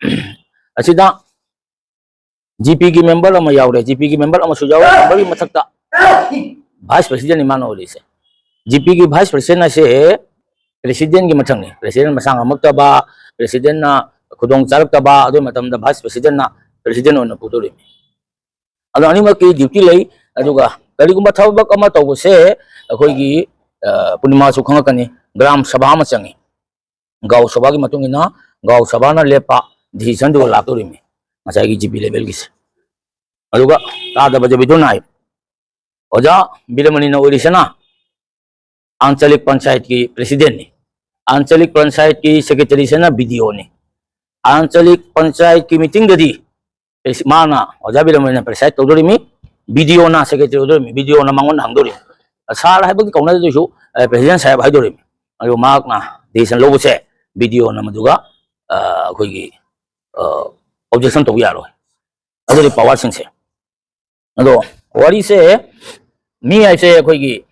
ꯑꯁꯤꯗ G P ꯒꯤ member ꯑꯃ ꯌꯥꯎꯔꯦ, G P ꯒꯤ member ꯑꯃꯁꯨ ꯌꯥꯎꯔꯦ, member ꯒꯤ ꯃꯊꯛꯇ vice president ꯅꯤ ꯃꯥꯅ ꯑꯣꯏꯔꯤꯁꯦ꯫ G P ꯒꯤ vice president ꯍꯥꯏꯁꯦ president ꯒꯤ ꯃꯊꯪꯅꯤ꯫ President ꯃꯁꯥ ꯉꯝꯃꯛꯇꯕ, president ꯅ ꯈꯨꯗꯣꯡ ꯆꯥꯔꯛꯇꯕ, ꯑꯗꯨꯒꯤ ꯃꯇꯝꯗ vice president ꯅ president ꯑꯣꯏꯅ ꯄꯨꯗꯧꯔꯤꯕꯅꯤ꯫ ꯑꯗꯣ ꯑꯅꯤꯃꯛꯀꯤ duty ꯂꯩ꯫ ꯑꯗꯨꯒ ꯀꯔꯤꯒꯨꯝꯕ ꯊꯕꯛ ꯑꯃ ꯇꯧꯕꯁꯦ ꯑꯩꯈꯣꯏꯒꯤ, ꯑ, ꯄꯨꯔꯅꯤꯃꯥꯁꯨ ꯈꯪꯉꯛꯀꯅꯤ, ꯒ꯭ꯔꯥꯝ ꯁꯚꯥ ꯑꯃ ꯆꯪꯉꯤ꯫ ꯒꯥꯎ ꯁꯚꯥꯒꯤ ꯃꯇꯨꯡ ꯏꯟꯅ ꯒꯥꯎ ꯁꯚꯥꯅ ꯂꯦꯞꯄ decision ꯗꯨꯒ ꯂꯥꯛꯇꯧꯔꯤꯕꯅꯤ ꯉꯁꯥꯏꯒꯤ G P level ꯒꯤꯁꯦ꯫ ꯑꯗꯨꯒ ꯇꯥꯗꯕ ꯖꯕꯤꯗꯨ ꯅꯥꯏ꯫ ꯑꯣꯖꯥ ꯕꯤꯔꯃꯅꯤꯅ ꯑꯣꯏꯔꯤꯁꯤꯅ ꯑꯟꯆꯂꯤꯛ ꯄꯟꯆꯥꯌꯠꯀꯤ president ꯅꯤ꯫ ꯑꯟꯆꯂꯤꯛ ꯄꯟꯆꯥꯌꯠꯀꯤ secretary ꯁꯤꯅ B D O ꯅꯤ꯫ ꯑꯟꯆꯂꯤꯛ ꯄꯟꯆꯥꯌꯠꯀꯤ meeting ꯗꯗꯤ ꯃꯥꯅ, ꯑꯣꯖꯥ ꯕꯤꯔꯃꯅꯤꯅ preside ꯇꯧꯗꯣꯔꯤꯃꯤ, B D O ꯅ secretary ꯑꯣꯏꯗꯣꯔꯤꯃꯤ, B D O ꯅ ꯃꯉꯣꯟꯗ ꯍꯪꯗꯣꯔꯤꯃꯤ꯫ Sir ꯍꯥꯏꯕꯒꯤ ꯀꯧꯅꯗꯣꯏꯁꯨ, ꯑ, president ꯁꯥꯍꯦꯕ ꯍꯥꯏꯗꯣꯔꯤꯃꯤ꯫ ꯑꯗꯨ ꯃꯍꯥꯛꯅ decision ꯂꯧꯕꯁꯦ B D O ꯅ ꯃꯗꯨꯒ, ꯑ, ꯑꯩꯈꯣꯏꯒꯤ, ꯑ, objection ꯇꯧꯕ ꯌꯥꯔꯣꯏ꯫ ꯑꯗꯨꯗꯤ power ꯁꯤꯡꯁꯦ꯫ ꯑꯗꯣ ꯋꯥꯔꯤꯁꯦ, ꯃꯤ ꯍꯥꯏꯁꯦ ꯑꯩꯈꯣꯏꯒꯤ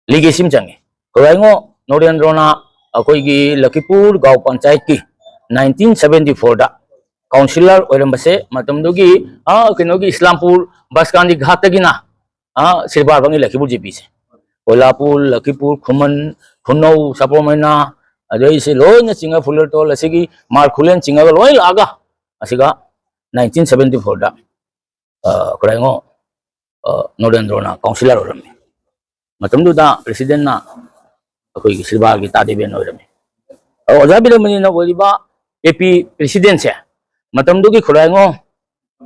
legacy ꯑꯃ ꯆꯪꯉꯤ꯫ ꯈꯨꯔꯥꯏꯉꯣ ꯅꯣꯔꯦꯟꯗ꯭ꯔꯣꯅ ꯑꯩꯈꯣꯏꯒꯤ ꯂꯈꯤꯄꯨꯔ ꯒꯥꯎ ꯄꯟꯆꯥꯌꯠꯀꯤ nineteen seventy four ꯗ councillor ꯑꯣꯏꯔꯝꯕꯁꯦ, ꯃꯇꯝꯗꯨꯒꯤ, ꯑ, ꯀꯩꯅꯣꯒꯤ ꯏꯁꯂꯥꯝꯄꯨꯔ ꯕꯁꯀꯥꯟꯗꯤ ꯘꯥꯠꯇꯒꯤꯅ, ꯑ, ꯁꯤꯔꯕꯥꯔ ꯐꯪꯉꯤ ꯂꯈꯤꯄꯨꯔ G P ꯁꯦ꯫ ꯀꯣꯏꯂꯥꯄꯨꯔ, ꯂꯈꯤꯄꯨꯔ, ꯈꯨꯃꯟ, ꯈꯨꯅꯧ, ꯁꯥꯄꯣꯔꯃꯩꯅꯥ, ꯑꯗꯩꯁꯦ ꯂꯣꯏꯅ ꯆꯤꯡꯉ, ꯐꯨꯂꯔꯇꯣꯜ ꯑꯁꯤꯒꯤ ꯃꯥꯔꯈꯨꯂꯦꯟ ꯆꯤꯡꯉꯒ ꯂꯣꯏ ꯂꯥꯛꯑꯒ ꯑꯁꯤꯒ ꯅꯥꯏꯟꯇꯤꯟ ꯁꯕꯦꯟꯇꯤ ꯐꯣꯔꯗ, ꯑ, ꯈꯨꯔꯥꯏꯉꯣ, ꯑ, ꯅꯣꯔꯦꯟꯗ꯭ꯔꯣꯅ ꯀꯥꯎꯟꯁꯤꯂꯔ ꯑꯣꯏꯔꯝꯃꯤ꯫ ꯃꯇꯝꯗꯨꯗ ꯄ꯭ꯔꯦꯁꯤꯗꯦꯟꯠꯅ ꯑꯩꯈꯣꯏꯒꯤ ꯁꯤꯜꯚꯥꯒꯤ ꯇꯥ ꯗꯦꯕꯦꯟ ꯑꯣꯏꯔꯝꯃꯤ꯫ ꯑ, ꯑꯣꯖꯥ ꯕꯤꯔꯃꯅꯤꯅ ꯑꯣꯏꯔꯤꯕ ꯑꯦ ꯄꯤ ꯄ꯭ꯔꯦꯁꯤꯗꯦꯟꯠꯁꯦ, ꯃꯇꯝꯗꯨꯒꯤ ꯈꯨꯔꯥꯏꯉꯣ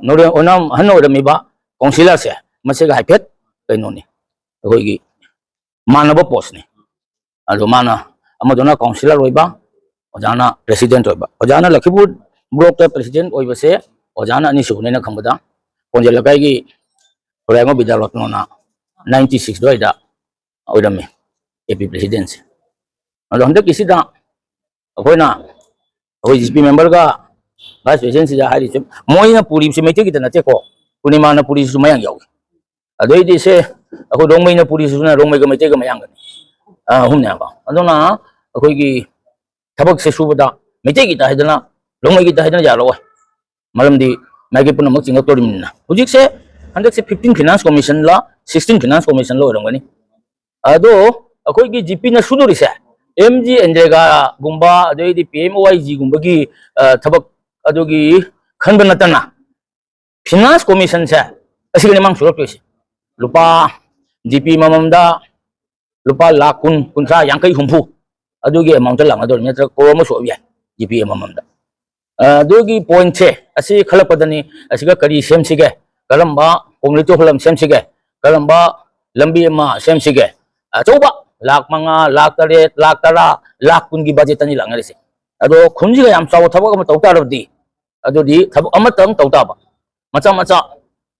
ꯅꯣꯔꯦꯟ ꯑꯣꯏꯅꯥꯝ ꯑꯍꯟ ꯑꯣꯏꯔꯝꯃꯤꯕ ꯀꯥꯎꯟꯁꯤꯂꯔꯁꯦ, ꯃꯁꯤꯒ ꯍꯥꯏꯐꯦꯠ ꯀꯩꯅꯣꯅꯤ, ꯑꯩꯈꯣꯏꯒꯤ ꯃꯥꯟꯅꯕ ꯄꯣꯁꯅꯤ꯫ ꯑꯗꯣ ꯃꯥꯅ, ꯑꯃꯗꯨꯅ ꯀꯥꯎꯟꯁꯤꯂꯔ ꯑꯣꯏꯕ, ꯑꯣꯖꯥꯅ ꯄ꯭ꯔꯦꯁꯤꯗꯦꯟꯠ ꯑꯣꯏꯕ꯫ ꯑꯣꯖꯥꯅ ꯂꯈꯤꯄꯨꯔ ꯕ꯭ꯂꯣꯛꯇ ꯄ꯭ꯔꯦꯁꯤꯗꯦꯟꯠ ꯑꯣꯏꯕꯁꯦ ꯑꯣꯖꯥꯅ ꯑꯅꯤꯁꯨꯕꯅꯦꯅ ꯈꯪꯕꯗ, ꯀꯣꯟꯖꯦꯜ ꯂꯩꯀꯥꯏꯒꯤ ꯈꯨꯔꯥꯏꯉꯣ ꯕꯤꯗ꯭ꯌꯥꯔꯠꯅꯅ ꯅꯥꯏꯟꯇꯤ ꯁꯤꯛꯁ ꯑꯗꯨꯋꯥꯏꯗ ꯑꯣꯏꯔꯝꯃꯤ ꯑꯦ ꯄꯤ ꯄ꯭ꯔꯦꯁꯤꯗꯦꯟꯠꯁꯦ꯫ ꯑꯗꯣ ꯍꯟꯗꯛꯀꯤꯁꯤꯗ ꯑꯩꯈꯣꯏꯅ, ꯑꯩꯈꯣꯏ ꯖꯤ ꯄꯤ ꯃꯦꯝꯕꯔꯒ ꯚꯥꯏꯁ ꯄ꯭ꯔꯦꯁꯤꯗꯦꯟꯠꯁꯤꯗ ꯍꯥꯏꯔꯤꯁꯦ, ꯃꯣꯏꯅ ꯄꯨꯔꯤꯕꯁꯤ ꯃꯩꯇꯩꯒꯤꯗ ꯅꯠꯇꯦꯀꯣ, ꯄꯨꯔꯅꯤꯃꯥꯅ ꯄꯨꯔꯤꯁꯤꯁꯨ ꯃꯌꯥꯡ ꯌꯥꯎꯏ꯫ ꯑꯗꯩꯗꯤ ꯁꯦ, ꯑꯩꯈꯣꯏ ꯔꯣꯡꯃꯩꯅ ꯄꯨꯔꯤꯁꯤꯁꯨꯅ ꯔꯣꯡꯃꯩꯒ ꯃꯩꯇꯩꯒ ꯃꯌꯥꯡꯒꯅꯤ, ꯑ, ꯑꯍꯨꯝꯅꯦꯕ꯫ ꯑꯗꯨꯅ ꯑꯩꯈꯣꯏꯒꯤ ꯊꯕꯛꯁꯦ ꯁꯨꯕꯗ ꯃꯩꯇꯩꯒꯤꯗ ꯍꯥꯏꯗꯅ, ꯔꯣꯡꯃꯩꯒꯤꯗ ꯍꯥꯏꯗꯅ ꯌꯥꯔꯛꯑꯣꯏ꯫ ꯃꯔꯝꯗꯤ ꯃꯥꯏꯀꯩ ꯄꯨꯝꯅꯃꯛ ꯆꯤꯡꯉꯛꯇꯣꯔꯤꯕꯅꯤꯅ꯫ ꯍꯧꯖꯤꯛꯁꯦ, ꯍꯟꯗꯛꯁꯦ ꯐꯤꯐꯇꯤꯟ ꯐꯤꯅꯥꯟꯁ ꯀꯃꯤꯁꯟꯂ ꯁꯤꯛꯁꯇꯤꯟ ꯐꯤꯅꯥꯟꯁ ꯀꯃꯤꯁꯟꯂ ꯑꯣꯏꯔꯝꯒꯅꯤ꯫ ꯑꯗꯣ ꯑꯩꯈꯣꯏꯒꯤ ꯖꯤ ꯄꯤꯅ ꯁꯨꯗꯣꯔꯤꯁꯦ, ꯑꯦꯝ ꯖꯤ ꯑꯦꯟꯗ꯭ꯔꯦꯒꯥꯒꯨꯝꯕ, ꯑꯗꯩꯗꯤ ꯄꯤ ꯑꯦꯝ ꯋꯥꯏ ꯖꯤꯒꯨꯝꯕꯒꯤ, ꯑ, ꯊꯕꯛ ꯑꯗꯨꯒꯤ ꯈꯟꯕ ꯅꯠꯇꯅ, ꯐꯤꯅꯥꯟꯁ ꯀꯃꯤꯁꯟꯁꯦ ꯑꯁꯤꯒꯅꯤ ꯃꯥꯡ ꯁꯨꯔꯛꯇꯣꯏꯁꯦ꯫ ꯂꯨꯄꯥ, ꯖꯤ ꯄꯤ ꯑꯃꯃꯝꯗ ꯂꯨꯄꯥ ꯂꯥꯈ ꯀꯨꯟ, ꯀꯨꯟꯊ꯭ꯔꯥ, ꯌꯥꯡꯈꯩ, ꯍꯨꯝꯐꯨ, ꯑꯗꯨꯒꯤ ꯑꯦꯃꯥꯎꯟꯠꯇ ꯂꯥꯛꯅꯗꯣꯔꯤꯕꯅꯤ, ꯅꯠꯇ꯭ꯔꯒ ꯀ꯭ꯔꯣꯔ ꯑꯃ ꯁꯨꯕ ꯌꯥꯏ ꯖꯤ ꯄꯤ ꯑꯃꯃꯝꯗ꯫ ꯑ, ꯑꯗꯨꯒꯤ ꯄꯣꯏꯟꯠꯁꯦ ꯑꯁꯤ ꯈꯜꯂꯛꯄꯗꯅꯤ, ꯑꯁꯤꯒ ꯀꯔꯤ ꯁꯦꯝꯁꯤꯒꯦ, ꯀꯔꯝꯕ ꯀꯣꯃꯨꯅꯤꯇꯤ ꯍꯣꯜ ꯑꯃ ꯁꯦꯝꯁꯤꯒꯦ, ꯀꯔꯝꯕ ꯂꯝꯕꯤ ꯑꯃ ꯁꯦꯝꯁꯤꯒꯦ, ꯑꯆꯧꯕ ꯂꯥꯈ ꯃꯉꯥ, ꯂꯥꯈ ꯇꯔꯦꯠ, ꯂꯥꯈ ꯇꯔꯥ, ꯂꯥꯈ ꯀꯨꯟꯒꯤ ꯕꯖꯦꯠꯇꯅꯤ ꯂꯥꯛꯅꯔꯤꯁꯦ꯫ ꯑꯗꯣ ꯈꯨꯟꯁꯤꯒ ꯌꯥꯝ ꯆꯥꯎꯕ ꯊꯕꯛ ꯑꯃ ꯇꯧ ꯇꯥꯔꯕꯗꯤ, ꯑꯗꯨꯗꯤ ꯊꯕꯛ ꯑꯃꯇꯪ ꯇꯧ ꯇꯥꯕ, ꯃꯆꯥ ꯃꯆꯥ,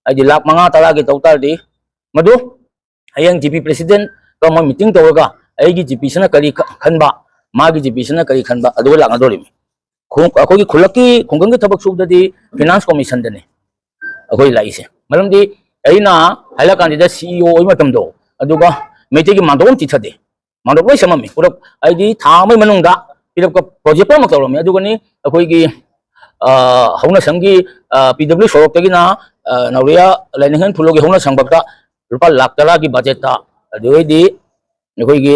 ꯍꯥꯏꯗꯤ ꯂꯥꯈ ꯃꯉꯥ ꯇꯔꯥꯒꯤ ꯇꯧ ꯇꯥꯔꯗꯤ, ꯃꯗꯨ ꯍꯌꯦꯡ ꯖꯤ ꯄꯤ ꯄ꯭ꯔꯦꯁꯤꯗꯦꯟꯠꯀ ꯃꯣꯏ ꯃꯤꯇꯤꯡ ꯇꯧꯔꯒ ꯑꯩꯒꯤ ꯖꯤ ꯄꯤꯁꯤꯅ ꯀꯔꯤ ꯈ-, ꯈꯟꯕ, ꯃꯥꯒꯤ ꯖꯤ ꯄꯤꯁꯤꯅ ꯀꯔꯤ ꯈꯟꯕ, ꯑꯗꯨꯒ ꯂꯥꯛꯅꯗꯣꯔꯤꯕꯅꯤ꯫ ꯈꯨꯡ-, ꯑꯩꯈꯣꯏꯒꯤ ꯈꯨꯜꯂꯛꯀꯤ ꯈꯨꯡꯒꯪꯒꯤ ꯊꯕꯛ ꯁꯨꯕꯗꯗꯤ ꯐꯤꯅꯥꯟꯁ ꯀꯃꯤꯁꯟꯗꯅꯤ ꯑꯩꯈꯣꯏ ꯂꯥꯛꯏꯁꯦ꯫ ꯃꯔꯝꯗꯤ ꯑꯩꯅ ꯍꯥꯏꯔꯛ ꯀꯥꯟꯁꯤꯗ ꯁꯤ ꯏ ꯑꯣ ꯑꯣꯏꯕ ꯃꯇꯝꯗꯣ, ꯑꯗꯨꯒ ꯃꯩꯇꯩꯒꯤ ꯃꯥꯟꯗꯣꯞ ꯑꯃ ꯆꯤꯊꯗꯦ꯫ ꯃꯥꯟꯗꯣꯞ ꯂꯣꯏ ꯁꯦꯝꯃꯝꯃꯤ꯫ ꯄꯨꯂꯞ ꯍꯥꯏꯗꯤ ꯊꯥ ꯑꯃꯒꯤ ꯃꯅꯨꯡꯗ ꯄꯤꯔꯛꯄ ꯄ꯭ꯔꯣꯖꯦꯛ ꯄꯨꯝꯅꯃꯛ ꯇꯧꯔꯝꯃꯤ꯫ ꯑꯗꯨꯒꯅꯤ ꯑꯩꯈꯣꯏꯒꯤ, ꯑ, ꯍꯧꯅ ꯁꯪꯒꯤ, ꯑ, ꯄꯤ ꯗꯕ꯭ꯂꯤꯎ ꯁꯣꯔꯣꯛꯇꯒꯤꯅ, ꯑ, ꯅꯥꯎꯔꯤꯌꯥ ꯂꯥꯏꯅꯤꯡꯊꯧ ꯈꯨꯜꯂꯣꯒꯤ ꯍꯧꯅ ꯁꯪꯕꯛꯇ ꯂꯨꯄꯥ ꯂꯥꯈ ꯇꯔꯥꯒꯤ ꯕꯖꯦꯠꯇ, ꯑꯗꯨꯗꯩꯗꯤ ꯑꯩꯈꯣꯏꯒꯤ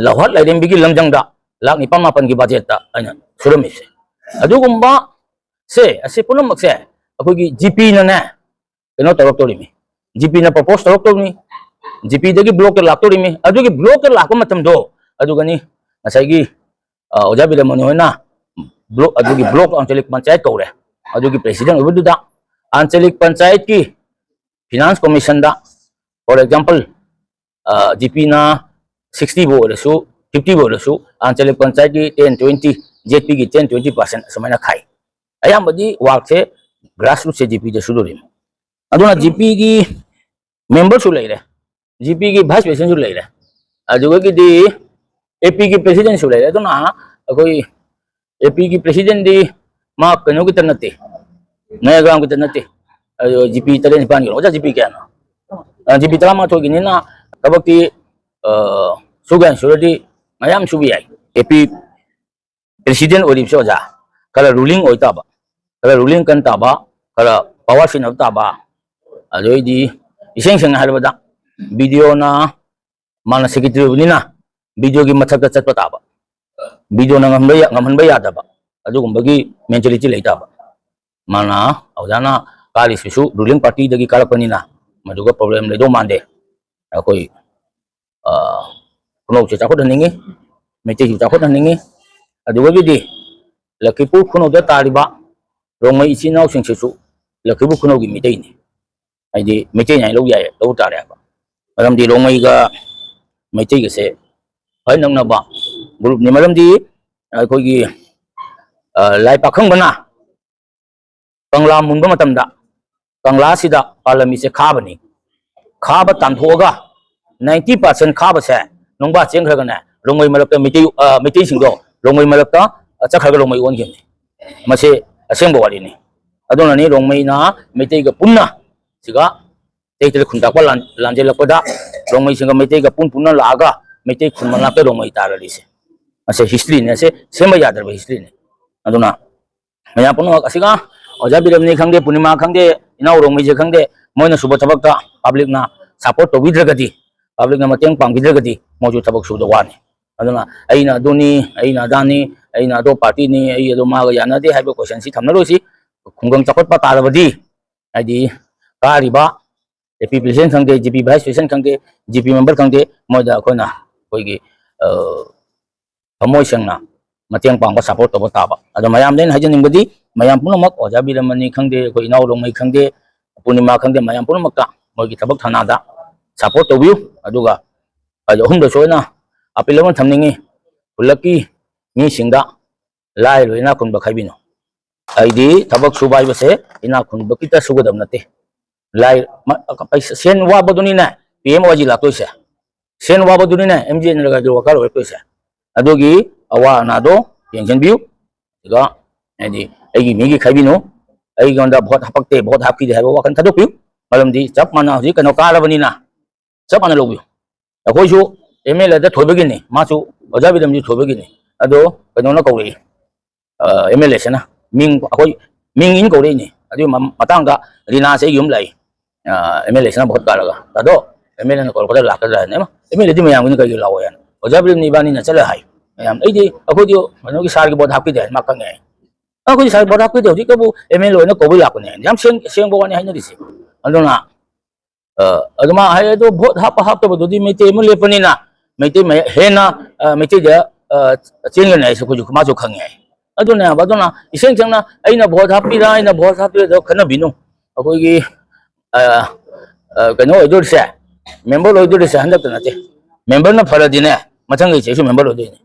ꯂꯧꯍꯠ ꯂꯥꯏꯔꯦꯝꯕꯤꯒꯤ ꯂꯝꯖꯪꯗ ꯂꯥꯈ ꯅꯤꯄꯥꯟ ꯃꯥꯄꯟꯒꯤ ꯕꯖꯦꯠꯇ ꯑꯩꯅ ꯁꯨꯔꯝꯃꯤꯁꯦ꯫ ꯑꯗꯨꯒꯨꯝꯕ ꯁꯦ, ꯑꯁꯤ ꯄꯨꯝꯅꯃꯛꯁꯦ ꯑꯩꯈꯣꯏꯒꯤ ꯖꯤꯄꯤꯅꯅꯦ, ꯀꯩꯅꯣ ꯇꯧꯔꯛꯇꯧꯔꯤꯃꯤ꯫ ꯖꯤꯄꯤꯅ ꯄ꯭ꯔꯣꯄꯣꯁ ꯇꯧꯔꯛꯇꯧꯔꯤꯃꯤ꯫ ꯖꯤꯄꯤꯗꯒꯤ ꯕ꯭ꯂꯣꯛꯇ ꯂꯥꯛꯇꯧꯔꯤꯃꯤ꯫ ꯑꯗꯨꯒꯤ ꯕ꯭ꯂꯣꯛꯇ ꯂꯥꯛꯄ ꯃꯇꯝꯗꯣ, ꯑꯗꯨꯒꯅꯤ ꯉꯁꯥꯏꯒꯤ, ꯑ, ꯑꯣꯖꯥ ꯕꯤꯔꯃꯅꯤ ꯍꯣꯏꯅ ꯕ꯭ꯂꯣꯛ, ꯑꯗꯨꯒꯤ ꯕ꯭ꯂꯣꯛ ꯑꯟꯆꯂꯤꯛ ꯄꯟꯆꯥꯌꯠ ꯀꯧꯔꯦ꯫ ꯑꯗꯨꯒꯤ ꯄ꯭ꯔꯦꯁꯤꯗꯦꯟ ꯑꯣꯏꯕꯗꯨꯗ ꯑꯟꯆꯂꯤꯛ ꯄꯟꯆꯥꯌꯠꯀꯤ ꯐꯤꯅꯥꯟꯁ ꯀꯣꯃꯤꯁꯟꯗ, for example, ꯑ, ꯖꯤꯄꯤꯅ sixty ꯕꯨ ꯑꯣꯏꯔꯁꯨ, fifty ꯕꯨ ꯑꯣꯏꯔꯁꯨ, ꯑꯟꯆꯂꯤꯛ ꯄꯟꯆꯥꯌꯠꯀꯤ ten, twenty, ꯖꯦꯠꯄꯤꯒꯤ ten, twenty percent ꯑꯁꯨꯃꯥꯏꯅ ꯈꯥꯏ꯫ ꯑꯌꯥꯝꯕꯗꯤ ꯋꯥꯔꯛꯁꯦ ꯒ꯭ꯔꯥꯁꯔꯨꯠꯁꯦ ꯖꯤꯄꯤꯗ ꯁꯨꯗꯣꯔꯤꯅꯤ꯫ ꯑꯗꯨꯅ ꯖꯤꯄꯤꯒꯤ ꯃꯦꯝꯕꯔꯁꯨ ꯂꯩꯔꯦ, ꯖꯤꯄꯤꯒꯤ ꯚꯥꯏꯁ ꯄ꯭ꯔꯦꯁꯤꯗꯦꯟꯁꯨ ꯂꯩꯔꯦ, ꯑꯗꯨꯗꯒꯤꯗꯤ ꯑꯦꯄꯤꯒꯤ ꯄ꯭ꯔꯦꯁꯤꯗꯦꯟꯁꯨ ꯂꯩꯔꯦ꯫ ꯑꯗꯨꯅ ꯑꯩꯈꯣꯏ ꯑꯦꯄꯤꯒꯤ ꯄ꯭ꯔꯦꯁꯤꯗꯦꯟꯗꯤ ꯃꯥ ꯀꯩꯅꯣꯒꯤꯇ ꯅꯠꯇꯦ, ꯅꯌꯥꯒ꯭ꯔꯥꯝꯒꯤꯇ ꯅꯠꯇꯦ꯫ ꯑꯗꯣ ꯖꯤꯄꯤ ꯇꯔꯦꯠ ꯅꯤꯄꯥꯟꯒꯤ, ꯑꯣꯖꯥ, ꯖꯤꯄꯤ ꯀꯌꯥꯅꯣ? ꯑ, ꯖꯤꯄꯤ ꯇꯔꯥꯃꯥꯊꯣꯏꯒꯤꯅꯤꯅ ꯊꯕꯛꯇꯤ, ꯑ, ꯁꯨꯒꯥꯏꯅ ꯁꯨꯔꯗꯤ ꯃꯌꯥꯝ ꯁꯨꯕ ꯌꯥꯏ꯫ ꯑꯦꯄꯤ ꯄ꯭ꯔꯦꯁꯤꯗꯦꯟ ꯑꯣꯏꯔꯤꯕꯁꯦ, ꯑꯣꯖꯥ, ꯈꯔ ꯔꯨꯂꯤꯡ ꯑꯣꯏ ꯇꯥꯕ, ꯈꯔ ꯔꯨꯂꯤꯡ ꯀꯟ ꯇꯥꯕ, ꯈꯔ ꯄꯋꯥꯔ ꯁꯤꯖꯤꯟꯅꯕ ꯇꯥꯕ꯫ ꯑꯗꯨꯗꯩꯗꯤ ꯏꯁꯦꯡ ꯁꯦꯡꯅ ꯍꯥꯏꯔꯕꯗ, ꯕꯤꯗꯤꯑꯣꯅ, ꯃꯥꯅ ꯁꯦꯀ꯭ꯔꯦꯇꯔꯤ ꯑꯣꯏꯕꯅꯤꯅ ꯕꯤꯗꯤꯑꯣꯒꯤ ꯃꯊꯛꯇ ꯆꯠꯄ ꯇꯥꯕ, ꯕꯤꯗꯤꯑꯣꯅ ꯉꯝꯍꯟꯕ ꯌꯥ-, ꯉꯝꯍꯟꯕ ꯌꯥꯗꯕ, ꯑꯗꯨꯒꯨꯝꯕꯒꯤ ꯃꯦꯟꯇꯦꯂꯤꯇꯤ ꯂꯩ ꯇꯥꯕ꯫ ꯃꯥꯅ, ꯑꯣꯖꯥꯅ ꯀꯥꯔꯤꯁꯤꯁꯨ ꯔꯨꯂꯤꯡ ꯄꯥꯔꯇꯤꯗꯒꯤ ꯀꯥꯔꯛꯄꯅꯤꯅ ꯃꯗꯨꯒ ꯄ꯭ꯔꯣꯕ꯭ꯂꯦꯝ ꯂꯩꯗꯧ ꯃꯥꯟꯗꯦ꯫ ꯑꯩꯈꯣꯏ, ꯑ, ꯈꯨꯅꯧꯁꯦ ꯆꯥꯎꯈꯠꯍꯟꯅꯤꯡꯉꯤ, ꯃꯩꯇꯩꯁꯨ ꯆꯥꯎꯈꯠꯍꯟꯅꯤꯡꯉꯤ꯫ ꯑꯗꯨꯒꯒꯤꯗꯤ ꯂꯛꯈꯤꯄꯨꯔ ꯈꯨꯅꯧꯗ ꯇꯥꯔꯤꯕ ꯔꯣꯡꯃꯩ ꯏꯆꯤꯟ ꯏꯅꯥꯎꯁꯤꯡꯁꯤꯁꯨ ꯂꯛꯈꯤꯄꯨꯔ ꯈꯨꯅꯧꯒꯤ ꯃꯤꯇꯩꯅꯤ꯫ ꯍꯥꯏꯗꯤ ꯃꯩꯇꯩꯅꯤ ꯍꯥꯏꯅ ꯂꯧ ꯌꯥꯏ, ꯂꯧ ꯇꯥꯔꯦ ꯍꯥꯏꯕ꯫ ꯃꯔꯝꯗꯤ ꯔꯣꯡꯃꯩꯒ ꯃꯩꯇꯩꯒꯁꯦ ꯈ꯭ꯋꯥꯏ ꯅꯛꯅꯕ ꯒ꯭ꯔꯨꯞꯅꯤ꯫ ꯃꯔꯝꯗꯤ ꯑꯩꯈꯣꯏꯒꯤ, ꯑ, ꯂꯥꯏ ꯄꯥꯈꯪꯕꯅ ꯀꯪꯂꯥ ꯃꯨꯟꯕ ꯃꯇꯝꯗ ꯀꯪꯂꯥꯁꯤꯗ ꯄꯥꯜꯂꯝꯃꯤꯁꯦ ꯈꯥꯕꯅꯤ꯫ ꯈꯥꯕ ꯇꯥꯟꯊꯣꯛꯑꯒ ninety percent ꯈꯥꯕꯁꯦ ꯅꯨꯡꯕꯥ ꯆꯦꯟꯈ꯭ꯔꯒꯅꯦ, ꯔꯣꯡꯃꯩ ꯃꯔꯛꯇ ꯃꯩꯇꯩ, ꯑ, ꯃꯩꯇꯩꯁꯤꯡꯗꯣ ꯔꯣꯡꯃꯩ ꯃꯔꯛꯇ, ꯑ, ꯆꯠꯈ꯭ꯔꯒ ꯔꯣꯡꯃꯩ ꯑꯣꯟꯈꯤꯕꯅꯤ꯫ ꯃꯁꯤ ꯑꯁꯦꯡꯕ ꯋꯥꯔꯤꯅꯤ꯫ ꯑꯗꯨꯅꯅꯤ ꯔꯣꯡꯃꯩꯅ ꯃꯩꯇꯩꯒ ꯄꯨꯟꯅ ꯁꯤꯒ ꯇꯩꯇꯗ ꯈꯨꯟ ꯇꯥꯛꯄ ꯂꯥꯟ-, ꯂꯥꯟꯖꯦꯜꯂꯛꯄꯗ ꯔꯣꯡꯃꯩꯁꯤꯡꯒ ꯃꯩꯇꯩꯒ ꯄꯨꯟ ꯄꯨꯟꯅ ꯂꯥꯛꯑꯒ ꯃꯩꯇꯩ ꯈꯨꯟ ꯃꯅꯥꯛꯇ ꯔꯣꯡꯃꯩ ꯇꯥꯔꯔꯤꯁꯦ꯫ ꯃꯁꯤ ꯍꯤꯁꯇ꯭ꯔꯤꯅꯤ, ꯑꯁꯤ ꯁꯦꯝꯕ ꯌꯥꯗ꯭ꯔꯕ ꯍꯤꯁꯇ꯭ꯔꯤꯅꯤ꯫ ꯑꯗꯨꯅ ꯃꯌꯥꯝ ꯄꯨꯝꯅꯃꯛ ꯑꯁꯤꯒ ꯑꯣꯖꯥ ꯕꯤꯔꯝꯅꯤ ꯈꯪꯗꯦ, ꯄꯨꯔꯅꯤꯃꯥ ꯈꯪꯗꯦ, ꯏꯅꯥꯎ ꯔꯣꯡꯃꯩꯁꯦ ꯈꯪꯗꯦ, ꯃꯣꯏꯅ ꯁꯨꯕ ꯊꯕꯛꯇ ꯄꯕ꯭ꯂꯤꯛꯅ ꯁꯄꯣꯔꯠ ꯇꯧꯕꯤꯗ꯭ꯔꯒꯗꯤ, ꯄꯕ꯭ꯂꯤꯛꯅ ꯃꯇꯦꯡ ꯄꯥꯡꯕꯤꯗ꯭ꯔꯒꯗꯤ ꯃꯣꯏꯁꯨ ꯊꯕꯛ ꯁꯨꯕꯗ ꯋꯥꯅꯤ꯫ ꯑꯗꯨꯅ ꯑꯩꯅ ꯑꯗꯨꯅꯤ, ꯑꯩꯅ ꯑꯗꯥꯅꯤ, ꯑꯩꯅ ꯑꯗꯣ ꯄꯥꯔꯇꯤꯅꯤ, ꯑꯩ ꯑꯗꯣ ꯃꯥꯒ ꯌꯥꯅꯗꯦ ꯍꯥꯏꯕ ꯀꯣꯏꯁꯟꯁꯤ ꯊꯝꯅꯔꯣꯏꯁꯤ꯫ ꯈꯨꯡꯒꯪ ꯆꯥꯎꯈꯠꯄ ꯇꯥꯔꯕꯗꯤ, ꯍꯥꯏꯗꯤ ꯀꯥꯔꯤꯕ ꯑꯦ ꯄꯤ ꯄ꯭ꯔꯦꯁꯤꯗꯦꯟ ꯈꯪꯗꯦ, ꯖꯤ ꯄꯤ ꯚꯥꯏꯁ ꯄ꯭ꯔꯦꯁꯤꯗꯦꯟ ꯈꯪꯗꯦ, ꯖꯤ ꯄꯤ ꯃꯦꯝꯕꯔ ꯈꯪꯗꯦ, ꯃꯣꯏꯗ ꯑꯩꯈꯣꯏꯅ ꯑꯩꯈꯣꯏꯒꯤ ꯊꯃꯣꯏ ꯁꯦꯡꯅ ꯃꯇꯦꯡ ꯄꯥꯡꯕ, ꯁꯄꯣꯔꯠ ꯇꯧꯕ ꯇꯥꯕ꯫ ꯑꯗꯣ ꯃꯌꯥꯝꯗ ꯑꯩꯅ ꯍꯥꯏꯖꯅꯤꯡꯕꯗꯤ, ꯃꯌꯥꯝ ꯄꯨꯝꯅꯃꯛ, ꯑꯣꯖꯥ ꯕꯤꯔꯃꯅꯤ ꯈꯪꯗꯦ, ꯑꯩꯈꯣꯏ ꯏꯅꯥꯎ ꯂꯣꯡꯃꯩ ꯈꯪꯗꯦ, ꯄꯨꯔꯅꯤꯃꯥ ꯈꯪꯗꯦ, ꯃꯌꯥꯝ ꯄꯨꯝꯅꯃꯛꯇ ꯃꯣꯏꯒꯤ ꯊꯕꯛ ꯊꯧꯅꯥꯗ ꯁꯄꯣꯔꯠ ꯇꯧꯕꯤꯌꯨ꯫ ꯑꯗꯨꯒ ꯑꯩ ꯑꯍꯨꯝꯗꯁꯨ ꯑꯩꯅ ꯑꯄꯤꯜ ꯑꯃ ꯊꯝꯅꯤꯡꯉꯤ, ꯈꯨꯜꯂꯛꯀꯤ ꯃꯤꯁꯤꯡꯗ, ꯂꯥꯏꯔꯕ ꯏꯅꯥꯛ ꯈꯨꯟꯕ ꯈꯥꯏꯕꯤꯅꯨ꯫ ꯑꯩꯗꯤ ꯊꯕꯛ ꯁꯨꯕ ꯍꯥꯏꯕꯁꯦ ꯏꯅꯥꯛ ꯈꯨꯟꯕ ꯈꯤꯇ ꯁꯨꯒꯗꯕ ꯅꯠꯇꯦ꯫ ꯂꯥꯏ-, ꯃ-, ꯄꯩꯁꯥ, ꯁꯦꯟ ꯋꯥꯕꯗꯨꯅꯤꯅꯦ ꯄꯤ ꯑꯦꯝ ꯑꯣ ꯋꯥꯏ ꯖꯤ ꯂꯥꯛꯇꯣꯏꯁꯦ꯫ ꯁꯦꯟ ꯋꯥꯕꯗꯨꯅꯤꯅꯦ ꯑꯦꯝ ꯖꯤ ꯑꯦꯟ ꯑꯦꯜꯒ ꯋꯥꯀꯔ ꯑꯣꯏꯔꯛꯇꯣꯏꯁꯦ꯫ ꯑꯗꯨꯒꯤ ꯑꯋꯥ ꯑꯅꯥꯗꯣ ꯌꯦꯡꯁꯤꯟꯕꯤꯌꯨ꯫ ꯑꯗꯨꯒ ꯍꯥꯏꯗꯤ ꯑꯩꯒꯤ ꯃꯤꯒꯤ ꯈꯥꯏꯕꯤꯅꯨ, ꯑꯩꯉꯣꯟꯗ ꯚꯣꯠ ꯍꯥꯄꯛꯇꯦ, ꯚꯣꯠ ꯍꯥꯞꯈꯤꯗꯦ ꯍꯥꯏꯕ ꯋꯥꯈꯜ ꯊꯥꯗꯣꯛꯄꯤꯌꯨ꯫ ꯃꯔꯝꯗꯤ ꯆꯞ ꯃꯥꯟꯅ ꯍꯧꯖꯤꯛ ꯀꯩꯅꯣ ꯀꯥꯔꯕꯅꯤꯅ ꯆꯞ ꯃꯥꯟꯅ ꯂꯧꯕꯤꯌꯨ꯫ ꯑꯩꯈꯣꯏꯁꯨ ꯑꯦꯝ ꯑꯦꯜ ꯑꯦꯗ ꯊꯣꯏꯕꯒꯤꯅꯤ, ꯃꯥꯁꯨ ꯑꯣꯖꯥ ꯕꯤꯔꯝꯖꯤ ꯊꯣꯏꯕꯒꯤꯅꯤ꯫ ꯑꯗꯣ ꯀꯩꯅꯣꯅ ꯀꯧꯔꯛꯏ, ꯑꯦꯝ ꯑꯦꯜ ꯑꯦꯁꯤꯅ ꯃꯤꯡ, ꯑꯩꯈꯣꯏ ꯃꯤꯡ ꯏꯟ ꯀꯧꯔꯛꯏꯅꯤ꯫ ꯑꯗꯨꯒꯤ ꯃ-, ꯃꯇꯥꯡꯗ ꯔꯤꯅꯥꯁꯦ ꯑꯩ ꯌꯨꯝ ꯂꯥꯛꯏ꯫ ꯑꯦꯝ ꯑꯦꯜ ꯑꯦꯁꯤꯅ ꯚꯣꯠ ꯀꯥꯜꯂꯒ, "ꯇꯥꯗꯣ, ꯑꯦꯝ ꯑꯦꯜ ꯑꯦꯅ ꯀꯧꯔꯛꯄꯗ ꯂꯥꯛꯀꯗ꯭ꯔꯥ?" ꯍꯥꯏꯅ, "ꯑꯦꯝ ꯑꯦꯜ ꯑꯦꯗꯤ ꯃꯌꯥꯝꯒꯤꯅꯤ, ꯀꯩꯒꯤ ꯂꯥꯛꯑꯣ?" ꯍꯥꯏꯅ, "ꯑꯣꯖꯥ ꯕꯤꯔꯝꯅꯤ ꯏꯕꯥꯅꯤꯅ ꯆꯠꯂ ꯍꯥꯏ ꯃꯌꯥꯝ꯫ ꯑꯩꯗꯤ, ꯑꯩꯈꯣꯏꯗꯤ ꯀꯩꯅꯣꯒꯤ ꯁꯥꯔꯒꯤ ꯚꯣꯠ ꯍꯥꯞꯈꯤꯗꯦ ꯍꯥꯏꯅ ꯃꯥ ꯈꯪꯉꯦ ꯍꯥꯏ꯫ ꯑꯩꯈꯣꯏꯗꯤ ꯁꯥꯔꯒꯤ ꯚꯣꯠ ꯍꯥꯞꯈꯤꯗꯦ, ꯍꯧꯖꯤꯛꯇꯕꯨ ꯑꯦꯝ ꯑꯦꯜ ꯑꯦ ꯑꯣꯏꯅ ꯀꯧꯕꯩ ꯂꯥꯛꯄꯅꯦ ꯍꯥꯏꯅ ꯌꯥꯝ ꯁꯦꯡ-, ꯁꯦꯡꯕ ꯋꯥꯅꯤ ꯍꯥꯏꯅꯔꯤꯁꯦ꯫ ꯑꯗꯨꯅ ꯑ, ꯑꯗꯨ ꯃꯥ ꯍꯥꯏ, ꯑꯗꯣ ꯚꯣꯠ ꯍꯥꯞꯄ ꯍꯥꯞꯇꯕꯗꯨꯗꯤ ꯃꯩꯇꯩ ꯑꯃ ꯂꯦꯞꯄꯅꯤꯅ, ꯃꯩꯇꯩ ꯃꯌꯥ-, ꯍꯦꯟꯅ, ꯑ, ꯃꯩꯇꯩꯗ, ꯑ, ꯆꯦꯟꯒꯅꯤ ꯍꯥꯏꯁꯦ ꯑꯩꯈꯣꯏꯁꯨ, ꯃꯥꯁꯨ ꯈꯪꯉꯦ ꯍꯥꯏ꯫ ꯑꯗꯨꯅꯦꯕ, ꯑꯗꯨꯅ ꯏꯁꯦꯡ ꯁꯦꯡꯅ ꯑꯩꯅ ꯚꯣꯠ ꯍꯥꯞꯄꯤꯔꯥ, ꯑꯩꯅ ꯚꯣꯠ ꯍꯥꯞꯄꯤꯔꯥ ꯈꯟꯅꯕꯤꯅꯨ꯫ ꯑꯩꯈꯣꯏꯒꯤ, ꯑ, ꯑ, ꯀꯩꯅꯣ ꯑꯣꯏꯗꯣꯔꯤꯁꯦ, ꯃꯦꯝꯕꯔ ꯑꯣꯏꯗꯣꯔꯤꯁꯦ ꯍꯟꯗꯛꯇ ꯅꯠꯇꯦ꯫ ꯃꯦꯝꯕꯔꯅ ꯐꯔꯗꯤꯅꯦ, ꯃꯊꯪꯒꯤ ꯆꯍꯤꯁꯨ ꯃꯦꯝꯕꯔ ꯑꯣꯏꯗꯣꯏꯅꯦ꯫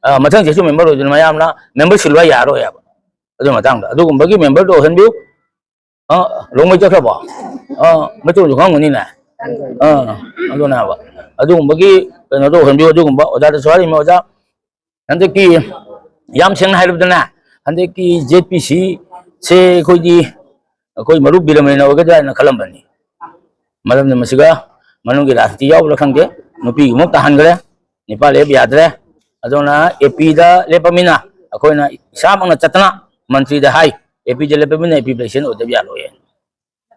ꯑ, ꯃꯊꯪ ꯆꯍꯤꯁꯨ ꯃꯦꯝꯕꯔ ꯑꯣꯏꯗꯣꯏꯅꯦ꯫ ꯃꯌꯥꯝꯅ ꯃꯦꯝꯕꯔ ꯁꯤꯜꯂꯨ ꯍꯥꯏ ꯌꯥꯔꯣꯏ ꯍꯥꯏꯕ꯫ ꯑꯗꯨ ꯃꯇꯥꯡꯗ ꯑꯗꯨꯒꯨꯝꯕꯒꯤ ꯃꯦꯝꯕꯔꯗꯣ ꯑꯣꯏꯍꯟꯕꯤꯌꯨ꯫ ꯑ, ꯂꯣꯡꯃꯩ ꯆꯠꯈ꯭ꯔꯕꯣ? ꯑ, ꯃꯩꯇꯩꯂꯣꯟꯁꯨ ꯈꯪꯉꯝꯒꯅꯤꯅꯦ꯫ ꯑ, ꯑꯗꯨꯅꯦ ꯍꯥꯏꯕ꯫ ꯑꯗꯨꯒꯨꯝꯕꯒꯤ ꯀꯩꯅꯣꯗꯣ ꯑꯣꯏꯍꯟꯕꯤꯌꯨ, ꯑꯗꯨꯒꯨꯝꯕ ꯑꯣꯖꯥꯗꯁꯨ ꯍꯥꯏꯔꯤꯕꯅꯤ, ꯑꯣꯖꯥ, ꯍꯟꯗꯛꯀꯤ, ꯌꯥꯝ ꯁꯦꯡꯅ ꯍꯥꯏꯔꯕꯗꯅꯦ, ꯍꯟꯗꯛꯀꯤ ꯖꯦꯠ ꯄꯤ ꯁꯤ ꯁꯦ ꯑꯩꯈꯣꯏꯗꯤ, ꯑꯩꯈꯣꯏ ꯃꯔꯨꯞ ꯕꯤꯔꯃꯅꯤꯅ ꯑꯣꯏꯒꯗ꯭ꯔꯥ ꯍꯥꯏꯅ ꯈꯜꯂꯝꯕꯅꯤ꯫ ꯃꯔꯝꯗꯤ ꯃꯁꯤꯒ ꯃꯅꯨꯡꯒꯤ ꯔꯥꯖꯅꯤꯇꯤ ꯌꯥꯎꯕ꯭ꯔꯥ ꯈꯪꯗꯦ, ꯅꯨꯄꯤꯒꯤꯃꯨꯛ ꯇꯥꯍꯟꯈ꯭ꯔꯦ, ꯅꯨꯄꯥ ꯂꯦꯞ ꯌꯥꯗ꯭ꯔꯦ꯫ ꯑꯗꯨꯅ ꯑꯦ ꯄꯤꯗ ꯂꯦꯞꯄꯃꯤꯅ ꯑꯩꯈꯣꯏꯅ ꯏꯁꯥꯃꯛꯅ ꯆꯠꯇꯅ ꯃꯟꯇ꯭ꯔꯤꯗ ꯍꯥꯏ, ꯑꯦ ꯄꯤꯗ ꯂꯦꯞꯄꯃꯤꯅ ꯑꯦ ꯄꯤ ꯄ꯭ꯔꯦꯁꯤꯗꯦꯟ ꯑꯣꯏꯗꯕ ꯌꯥꯔꯣꯏ꯫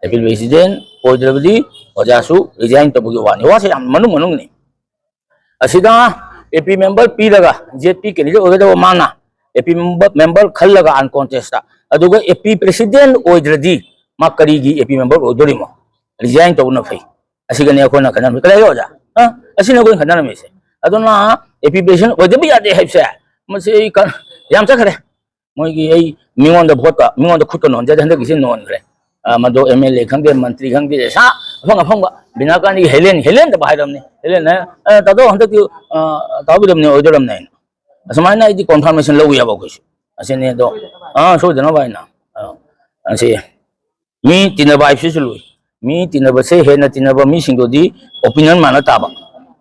ꯑꯦ ꯄꯤ ꯄ꯭ꯔꯦꯁꯤꯗꯦꯟ ꯑꯣꯏꯗ꯭ꯔꯕꯗꯤ ꯑꯣꯖꯥꯁꯨ ꯔꯤꯖꯥꯏꯟ ꯇꯧꯕꯒꯤ ꯋꯥꯅꯤ꯫ ꯋꯥꯁꯦ ꯌꯥꯝ ꯃꯅꯨꯡ ꯃꯅꯨꯡꯅꯤ꯫ ꯑꯁꯤꯗ ꯑꯦ ꯄꯤ ꯃꯦꯝꯕꯔ ꯄꯤꯔꯒ ꯖꯦꯠ ꯄꯤ ꯀꯦꯟꯗꯤꯗꯦꯠ ꯑꯣꯏꯒꯗꯕ ꯃꯥꯅ ꯑꯦ ꯄꯤ ꯃꯦꯝꯕꯔ ꯈꯜꯂꯒ ꯑꯟꯀꯣꯟꯇꯦꯁꯇ, ꯑꯗꯨꯒ ꯑꯦ ꯄꯤ ꯄ꯭ꯔꯦꯁꯤꯗꯦꯟ ꯑꯣꯏꯗ꯭ꯔꯗꯤ ꯃꯥ ꯀꯔꯤꯒꯤ ꯑꯦ ꯄꯤ ꯃꯦꯝꯕꯔ ꯑꯣꯏꯗꯣꯔꯤꯃꯣ? ꯔꯤꯖꯥꯏꯟ ꯇꯧꯕꯅ ꯐꯩ꯫ ꯑꯁꯤꯒꯅꯤ ꯑꯩꯈꯣꯏꯅ ꯈꯟꯅꯔꯝꯃꯤ꯫ ꯀꯗꯥꯏ ꯑꯣꯖꯥ? ꯑ? ꯑꯁꯤꯅ ꯑꯩꯈꯣꯏꯅ ꯈꯟꯅꯔꯝꯃꯤꯁꯦ꯫ ꯑꯗꯨꯅ ꯑꯦ ꯄꯤ ꯄ꯭ꯔꯦꯁꯤꯗꯦꯟ ꯑꯣꯏꯗꯕ ꯌꯥꯗꯦ ꯍꯥꯏꯕꯁꯦ, ꯃꯁꯤ ꯑꯩ ꯀ-, ꯌꯥꯝ ꯆꯠꯈ꯭ꯔꯦ꯫ ꯃꯣꯏꯒꯤ ꯑꯩ ꯃꯤꯉꯣꯟꯗ ꯚꯣꯠꯀ, ꯃꯤꯉꯣꯟꯗ ꯈꯨꯠꯀ ꯅꯣꯟꯖꯗꯦ, ꯍꯟꯗꯛꯀꯤꯁꯤ ꯅꯣꯟꯈ꯭ꯔꯦ꯫ ꯑ, ꯃꯗꯨ ꯑꯦꯝ ꯑꯦꯜ ꯑꯦ ꯈꯪꯗꯦ, ꯃꯟꯇ꯭ꯔꯤ ꯈꯪꯗꯦ, ꯁꯥ ꯑꯐꯪ ꯑꯐꯪꯕ ꯕꯤꯅꯥ ꯀꯥꯟꯗꯤꯒꯤ ꯍꯦꯂꯦꯟ, ꯍꯦꯂꯦꯟꯗꯕ ꯍꯥꯏꯔꯕꯅꯤ꯫ ꯍꯦꯂꯦꯟ ꯍꯥꯏ, "ꯑ, ꯇꯥꯗꯣ, ꯍꯟꯗꯛꯇꯤ, ꯑ, ꯇꯥꯍꯧꯗꯕꯅꯤ, ꯑꯣꯏꯗꯣꯔꯝꯅꯦ" ꯍꯥꯏꯅ꯫ ꯑꯁꯨꯃꯥꯏꯅ ꯑꯩꯗꯤ ꯀꯣꯟꯐꯥꯔꯃꯦꯁꯟ ꯂꯧꯕ ꯌꯥꯕ ꯑꯩꯈꯣꯏꯁꯨ꯫ ꯑꯁꯤꯅꯤ ꯑꯗꯣ, ꯑ, ꯁꯣꯏꯗꯅꯕ ꯍꯥꯏꯅ, ꯑ, ꯑꯁꯤ ꯃꯤ ꯇꯤꯟꯅꯕ ꯍꯥꯏꯕꯁꯤꯁꯨ ꯂꯨꯏ꯫ ꯃꯤ ꯇꯤꯟꯅꯕꯁꯦ, ꯍꯦꯟꯅ ꯇꯤꯟꯅꯕ ꯃꯤꯁꯤꯡꯗꯨꯗꯤ ꯑꯣꯄꯤꯅꯤꯌꯟ ꯃꯥꯟꯅ ꯇꯥꯕ,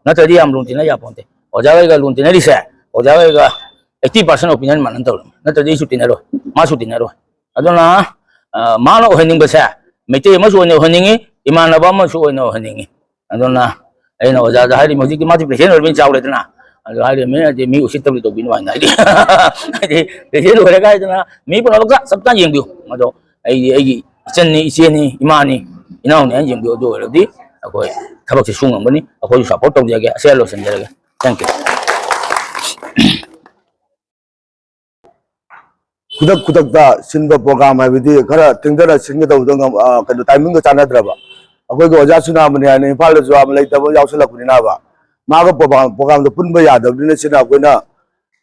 ꯅꯠꯇ꯭ꯔꯗꯤ ꯌꯥꯝ ꯂꯨꯅ ꯇꯤꯟꯅ ꯌꯥꯄꯣꯟꯇꯦ꯫ ꯑꯣꯖꯥ ꯍꯣꯏꯒ ꯂꯨꯅ ꯇꯤꯟꯅꯔꯤꯁꯦ, ꯑꯣꯖꯥ ꯍꯣꯏꯒ ꯑꯩꯠꯇꯤ ꯄꯥꯔꯁꯦꯟ ꯑꯣꯄꯤꯅꯤꯌꯟ ꯃꯥꯟꯅ ꯇꯧꯔꯝꯃꯤ, ꯅꯠꯇ꯭ꯔꯗꯤ ꯑꯩꯁꯨ ꯇꯤꯟꯅꯔꯣꯏ, ꯃꯥꯁꯨ ꯇꯤꯟꯅꯔꯣꯏ꯫ ꯑꯗꯨꯅ, ꯑ, ꯃꯥꯅ ꯑꯣꯏꯍꯟꯅꯤꯡꯕꯁꯦ, ꯃꯩꯇꯩ ꯑꯃꯁꯨ ꯑꯣꯏꯅ ꯑꯣꯏꯍꯟꯅꯤꯡꯉꯤ, ꯏꯃꯥꯟꯅꯕ ꯑꯃꯁꯨ ꯑꯣꯏꯅ ꯑꯣꯏꯍꯟꯅꯤꯡꯉꯤ꯫ ꯑꯗꯨꯅ ꯑꯩꯅ ꯑꯣꯖꯥꯗ ꯍꯥꯏꯔꯤꯕ, ꯍꯧꯖꯤꯛꯇꯤ ꯃꯥꯗꯤ ꯄ꯭ꯔꯦꯁꯤꯗꯦꯟ ꯑꯣꯏꯔꯕꯅꯤꯅ ꯆꯥꯎꯔꯦꯗꯅ, ꯑꯗꯨ ꯍꯥꯏꯔꯤꯕꯅꯤꯅ ꯍꯥꯏꯗꯤ ꯃꯤ ꯎꯁꯤꯠꯇꯕꯗꯤ ꯇꯧꯕꯤꯅꯨ ꯍꯥꯏꯅ ꯍꯥꯏꯗꯤ, ꯍꯥꯏꯗꯤ ꯄ꯭ꯔꯦꯁꯤꯗꯦꯟ ꯑꯣꯏꯔꯒ ꯍꯥꯏꯗꯅ ꯃꯤ ꯄꯨꯝꯅꯃꯛꯇ ꯆꯞ ꯆꯥꯅ ꯌꯦꯡꯕꯤꯌꯨ꯫ ꯑꯗꯣ ꯑꯩꯗꯤ ꯑꯩꯒꯤ ꯏꯆꯟꯅꯤ, ꯏꯆꯦꯅꯤ, ꯏꯃꯥꯅꯤ, ꯏꯅꯥꯎꯅꯤ ꯍꯥꯏꯅ ꯌꯦꯡꯕꯤꯌꯨ꯫ ꯑꯗꯨ ꯑꯣꯏꯔꯗꯤ ꯑꯩꯈꯣꯏ ꯊꯕꯛꯁꯦ ꯁꯨ ꯉꯝꯒꯅꯤ꯫ ꯑꯩꯈꯣꯏꯁꯨ ꯁꯞꯄꯣꯔꯠ ꯇꯧꯖꯒꯦ꯫ ꯑꯁꯦ ꯂꯣꯏꯁꯤꯟꯖꯔꯒꯦ꯫ Thank you꯫ ꯈꯨꯗꯛ ꯈꯨꯗꯛꯇ ꯁꯤꯟꯕ ꯄ꯭ꯔꯣꯒ꯭ꯔꯥꯝ ꯍꯥꯏꯕꯗꯤ ꯈꯔ ꯊꯦꯡꯊꯅ ꯁꯤꯟꯒꯗꯧꯕꯗꯣ ꯉꯝ-, ꯑ, ꯀꯩꯅꯣ, ꯇꯥꯏꯃꯤꯡꯗꯣ ꯆꯥꯟꯅꯗ꯭ꯔꯕ꯫ ꯑꯩꯈꯣꯏꯒꯤ ꯑꯣꯖꯥ ꯁꯨꯅꯥꯃꯅꯤ ꯍꯥꯏꯅ ꯏꯝꯐꯥꯜꯗꯁꯨ ꯌꯥꯝ ꯂꯩꯇꯕ ꯌꯥꯎꯁꯜꯂꯛꯄꯅꯤꯅꯕ, ꯃꯥꯒ ꯄ꯭ꯔꯣꯒ꯭ꯔꯥꯝ, ꯄ꯭ꯔꯣꯒ꯭ꯔꯥꯝꯗꯣ ꯄꯨꯟꯕ ꯌꯥꯗꯕꯅꯤꯅ ꯁꯤꯅ ꯑꯩꯈꯣꯏꯅ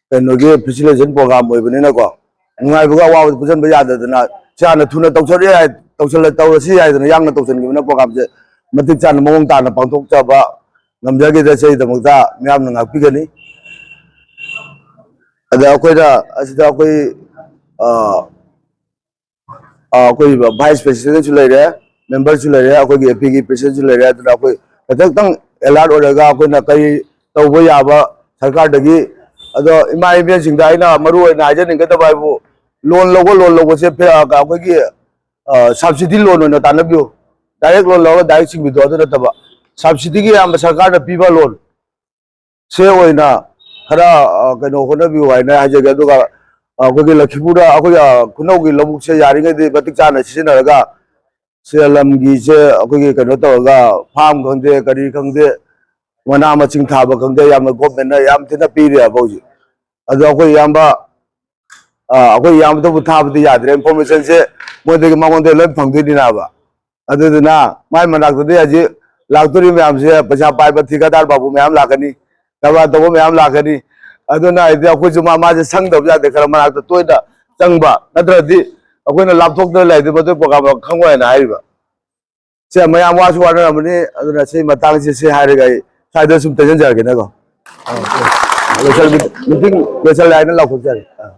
ꯀꯩꯅꯣꯒꯤ ꯐꯦꯁꯤꯂꯤꯇꯦꯁꯟ ꯄ꯭ꯔꯣꯒ꯭ꯔꯥꯝ ꯑꯣꯏꯕꯅꯤꯅꯀꯣ, ꯅꯨꯡꯉꯥꯏꯕꯒ ꯑꯋꯥꯕꯗ ꯄꯨꯟꯁꯤꯟꯕ ꯌꯥꯗꯗꯅ ꯁꯤ ꯍꯥꯟꯅ ꯊꯨꯅ ꯇꯧꯊꯣꯔꯛꯑꯦ ꯍꯥꯏ-, ꯇꯧꯁꯜꯂ-, ꯇꯧꯔꯁꯤ ꯍꯥꯏꯗꯅ ꯌꯥꯡꯅ ꯇꯧꯁꯤꯟꯈꯤꯕꯅ ꯄ꯭ꯔꯣꯒ꯭ꯔꯥꯝꯁꯦ ꯃꯇꯤꯛ ꯆꯥꯅ ꯃꯑꯣꯡ ꯇꯥꯅ ꯄꯥꯡꯊꯣꯛꯆꯕ ꯉꯝꯖꯈꯤꯗ꯭ꯔꯦ꯫ ꯁꯤꯒꯤꯗꯃꯛꯇ ꯃꯌꯥꯝꯅ ꯉꯥꯛꯄꯤꯒꯅꯤ꯫ ꯑꯗ ꯑꯩꯈꯣꯏꯅ ꯑꯁꯤꯗ ꯑꯩꯈꯣꯏ, ꯑ, ꯑ, ꯑꯩꯈꯣꯏ ꯚꯥꯏꯁ ꯄ꯭ꯔꯦꯁꯤꯗꯦꯟꯁꯨ ꯂꯩꯔꯦ, ꯃꯦꯝꯕꯔꯁꯨ ꯂꯩꯔꯦ, ꯑꯩꯈꯣꯏꯒꯤ ꯑꯦ ꯄꯤꯒꯤ ꯄ꯭ꯔꯦꯁꯤꯗꯦꯟꯁꯨ ꯂꯩꯔꯦ꯫ ꯑꯗꯨꯅ ꯑꯩꯈꯣꯏ ꯈꯤꯇꯪ ꯑꯦꯂꯔꯠ ꯑꯣꯏꯔꯒ ꯑꯩꯈꯣꯏꯅ ꯀꯔꯤ ꯇꯧꯕ ꯌꯥꯕ ꯁꯔꯀꯥꯔꯗꯒꯤ, ꯑꯗꯣ ꯏꯃꯥ ꯏꯕꯦꯟꯁꯤꯡꯗ ꯑꯩꯅ ꯃꯔꯨ ꯑꯣꯏꯅ ꯍꯥꯏꯖꯅꯤꯡꯒꯗꯕ ꯍꯥꯏꯕꯨ, ꯂꯣꯟ ꯂꯧꯕ, ꯂꯣꯟ ꯂꯧꯕꯁꯦ ꯐꯦ-, ꯑꯩꯈꯣꯏꯒꯤ, ꯑ, ꯁꯕꯁꯤꯗꯤ ꯂꯣꯟ ꯑꯣꯏꯅ ꯇꯥꯟꯅꯕꯤꯌꯨ꯫ ꯗꯥꯏꯔꯦꯛ ꯂꯣꯟ ꯂꯧꯔꯒ ꯗꯥꯏꯔꯦꯛ ꯁꯤꯡꯕꯤꯗꯣ ꯑꯗꯨ ꯅꯠꯇꯕ, ꯁꯕꯁꯤꯗꯤꯒꯤ ꯑꯌꯥꯝꯕ ꯁꯔꯀꯥꯔꯅ ꯄꯤꯕ ꯂꯣꯟ ꯁꯦ ꯑꯣꯏꯅ ꯈꯔ, ꯑ, ꯀꯩꯅꯣ ꯍꯣꯠꯅꯕꯤꯌꯨ ꯍꯥꯏꯅ ꯍꯥꯏꯖꯒꯦ꯫ ꯑꯗꯨꯒ ꯑꯩꯈꯣꯏꯒꯤ ꯂꯛꯈꯤꯄꯨꯔꯗ, ꯑꯩꯈꯣꯏꯒꯤ, ꯑ, ꯈꯨꯅꯧꯒꯤ ꯂꯧꯕꯨꯛꯁꯦ ꯌꯥꯔꯤꯉꯩꯗꯤ ꯃꯇꯤꯛ ꯆꯥꯅ ꯁꯤꯖꯤꯟꯅꯔꯒ ꯁꯦ ꯂꯝꯒꯤꯁꯦ ꯑꯩꯈꯣꯏꯒꯤ ꯀꯩꯅꯣ ꯇꯧꯔꯒ ꯐꯥꯝ ꯈꯪꯗꯦ ꯀꯔꯤ ꯈꯪꯗꯦ ꯃꯅꯥ ꯃꯁꯤꯡ ꯊꯥꯕ ꯈꯪꯗꯦ, ꯌꯥꯝꯅ ꯒꯣꯔꯃꯦꯟꯅ ꯌꯥꯝ ꯊꯤꯅ ꯄꯤꯔꯦꯕ ꯍꯧꯖꯤꯛ꯫ ꯑꯗꯣ ꯑꯩꯈꯣꯏ ꯏꯌꯥꯝꯕ, ꯑ, ꯑꯩꯈꯣꯏ ꯏꯌꯥꯝꯕꯗꯕꯨ ꯊꯥꯕꯗꯤ ꯌꯥꯗ꯭ꯔꯦ, ꯏꯟꯐꯣꯔꯃꯦꯁꯟꯁꯦ ꯃꯣꯏꯗꯒꯤ, ꯃꯉꯣꯟꯗ ꯂꯣꯏ ꯐꯪꯗꯣꯏꯅꯤꯅꯕ꯫ ꯑꯗꯨꯗꯨꯅ ꯃꯥꯏ ꯃꯅꯥꯛꯇꯗꯤ ꯍꯧꯖꯤꯛ ꯂꯥꯛꯇꯣꯔꯤꯕ ꯃꯌꯥꯝꯁꯦ ꯄꯩꯁꯥ ꯄꯥꯏꯕ ꯊꯤꯀꯥꯗꯥꯔ ꯕꯥꯕꯨ ꯃꯌꯥꯝ ꯂꯥꯛꯀꯅꯤ, ꯀꯔꯕꯥꯔ ꯇꯧꯕ ꯃꯌꯥꯝ ꯂꯥꯛꯀꯅꯤ꯫ ꯑꯗꯨꯅ ꯍꯥꯏꯗꯤ ꯑꯩꯈꯣꯏꯁꯨ ꯃꯥ, ꯃꯥꯁꯦ ꯁꯪꯗꯕ ꯌꯥꯗꯦ, ꯈꯔ ꯃꯅꯥꯛꯇ ꯇꯣꯏꯅ ꯆꯪꯕ, ꯅꯠꯇ꯭ꯔꯗꯤ ꯑꯩꯈꯣꯏꯅ ꯂꯥꯞꯊꯣꯛꯇꯅ ꯂꯩꯔꯗꯤ ꯃꯗꯨꯒꯤ ꯄ꯭ꯔꯣꯒ꯭ꯔꯥꯝ ꯈꯪꯉꯣꯏ ꯍꯥꯏꯅ ꯍꯥꯏꯔꯤꯕ꯫ ꯁꯦ, ꯃꯌꯥꯝ ꯋꯥꯁꯨ ꯋꯥꯅꯔꯝꯃꯅꯤ, ꯑꯗꯨꯅ ꯁꯤ ꯃꯇꯥꯡꯁꯤ ꯁꯤ ꯍꯥꯏꯔꯒ ꯑꯩ ꯁ꯭ꯋꯥꯏꯗ ꯁꯨꯝ ꯇꯩꯁꯤꯟꯖꯔꯒꯦꯅꯀꯣ꯫ ꯑꯥ, ꯂꯣꯏꯁꯜ-, ꯃꯤꯇꯤꯡ ꯂꯣꯏꯁꯜꯂꯦ ꯍꯥꯏꯅ ꯂꯥꯎꯊꯣꯛꯆꯔꯤ꯫ ꯑꯥ꯫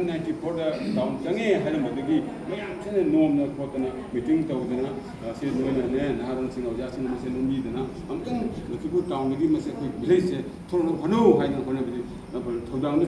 ꯅꯥꯏꯟꯇꯤ ꯐꯣꯔꯗ ꯇꯥꯎꯟ ꯆꯪꯉꯦ ꯍꯥꯏꯔꯝꯕꯗꯒꯤ ꯃꯌꯥꯝꯁꯤꯅ ꯅꯣꯝꯅ ꯈꯣꯠꯇꯅ ꯃꯤꯇꯤꯡ ꯇꯧꯗꯅ, ꯑ, ꯁꯤ ꯅꯣꯏꯅꯅꯦ, ꯅꯍꯥꯔꯣꯜꯁꯤꯡ ꯑꯣꯖꯥꯁꯤꯡ ꯃꯁꯦ ꯂꯣꯝꯕꯤꯗꯅ ꯑꯃꯨꯛꯇꯪ ꯂꯛꯈꯤꯄꯨꯔ ꯇꯥꯎꯟꯗꯒꯤ ꯃꯁꯦ ꯑꯩꯈꯣꯏ ꯚꯤꯂꯦꯖꯁꯦ ꯊꯣꯛꯅꯕ ꯍꯣꯠꯅꯧ ꯍꯥꯏꯅ ꯍꯣꯠꯅꯕꯗꯤ, ꯑ, ꯊꯧꯗꯥꯡꯗ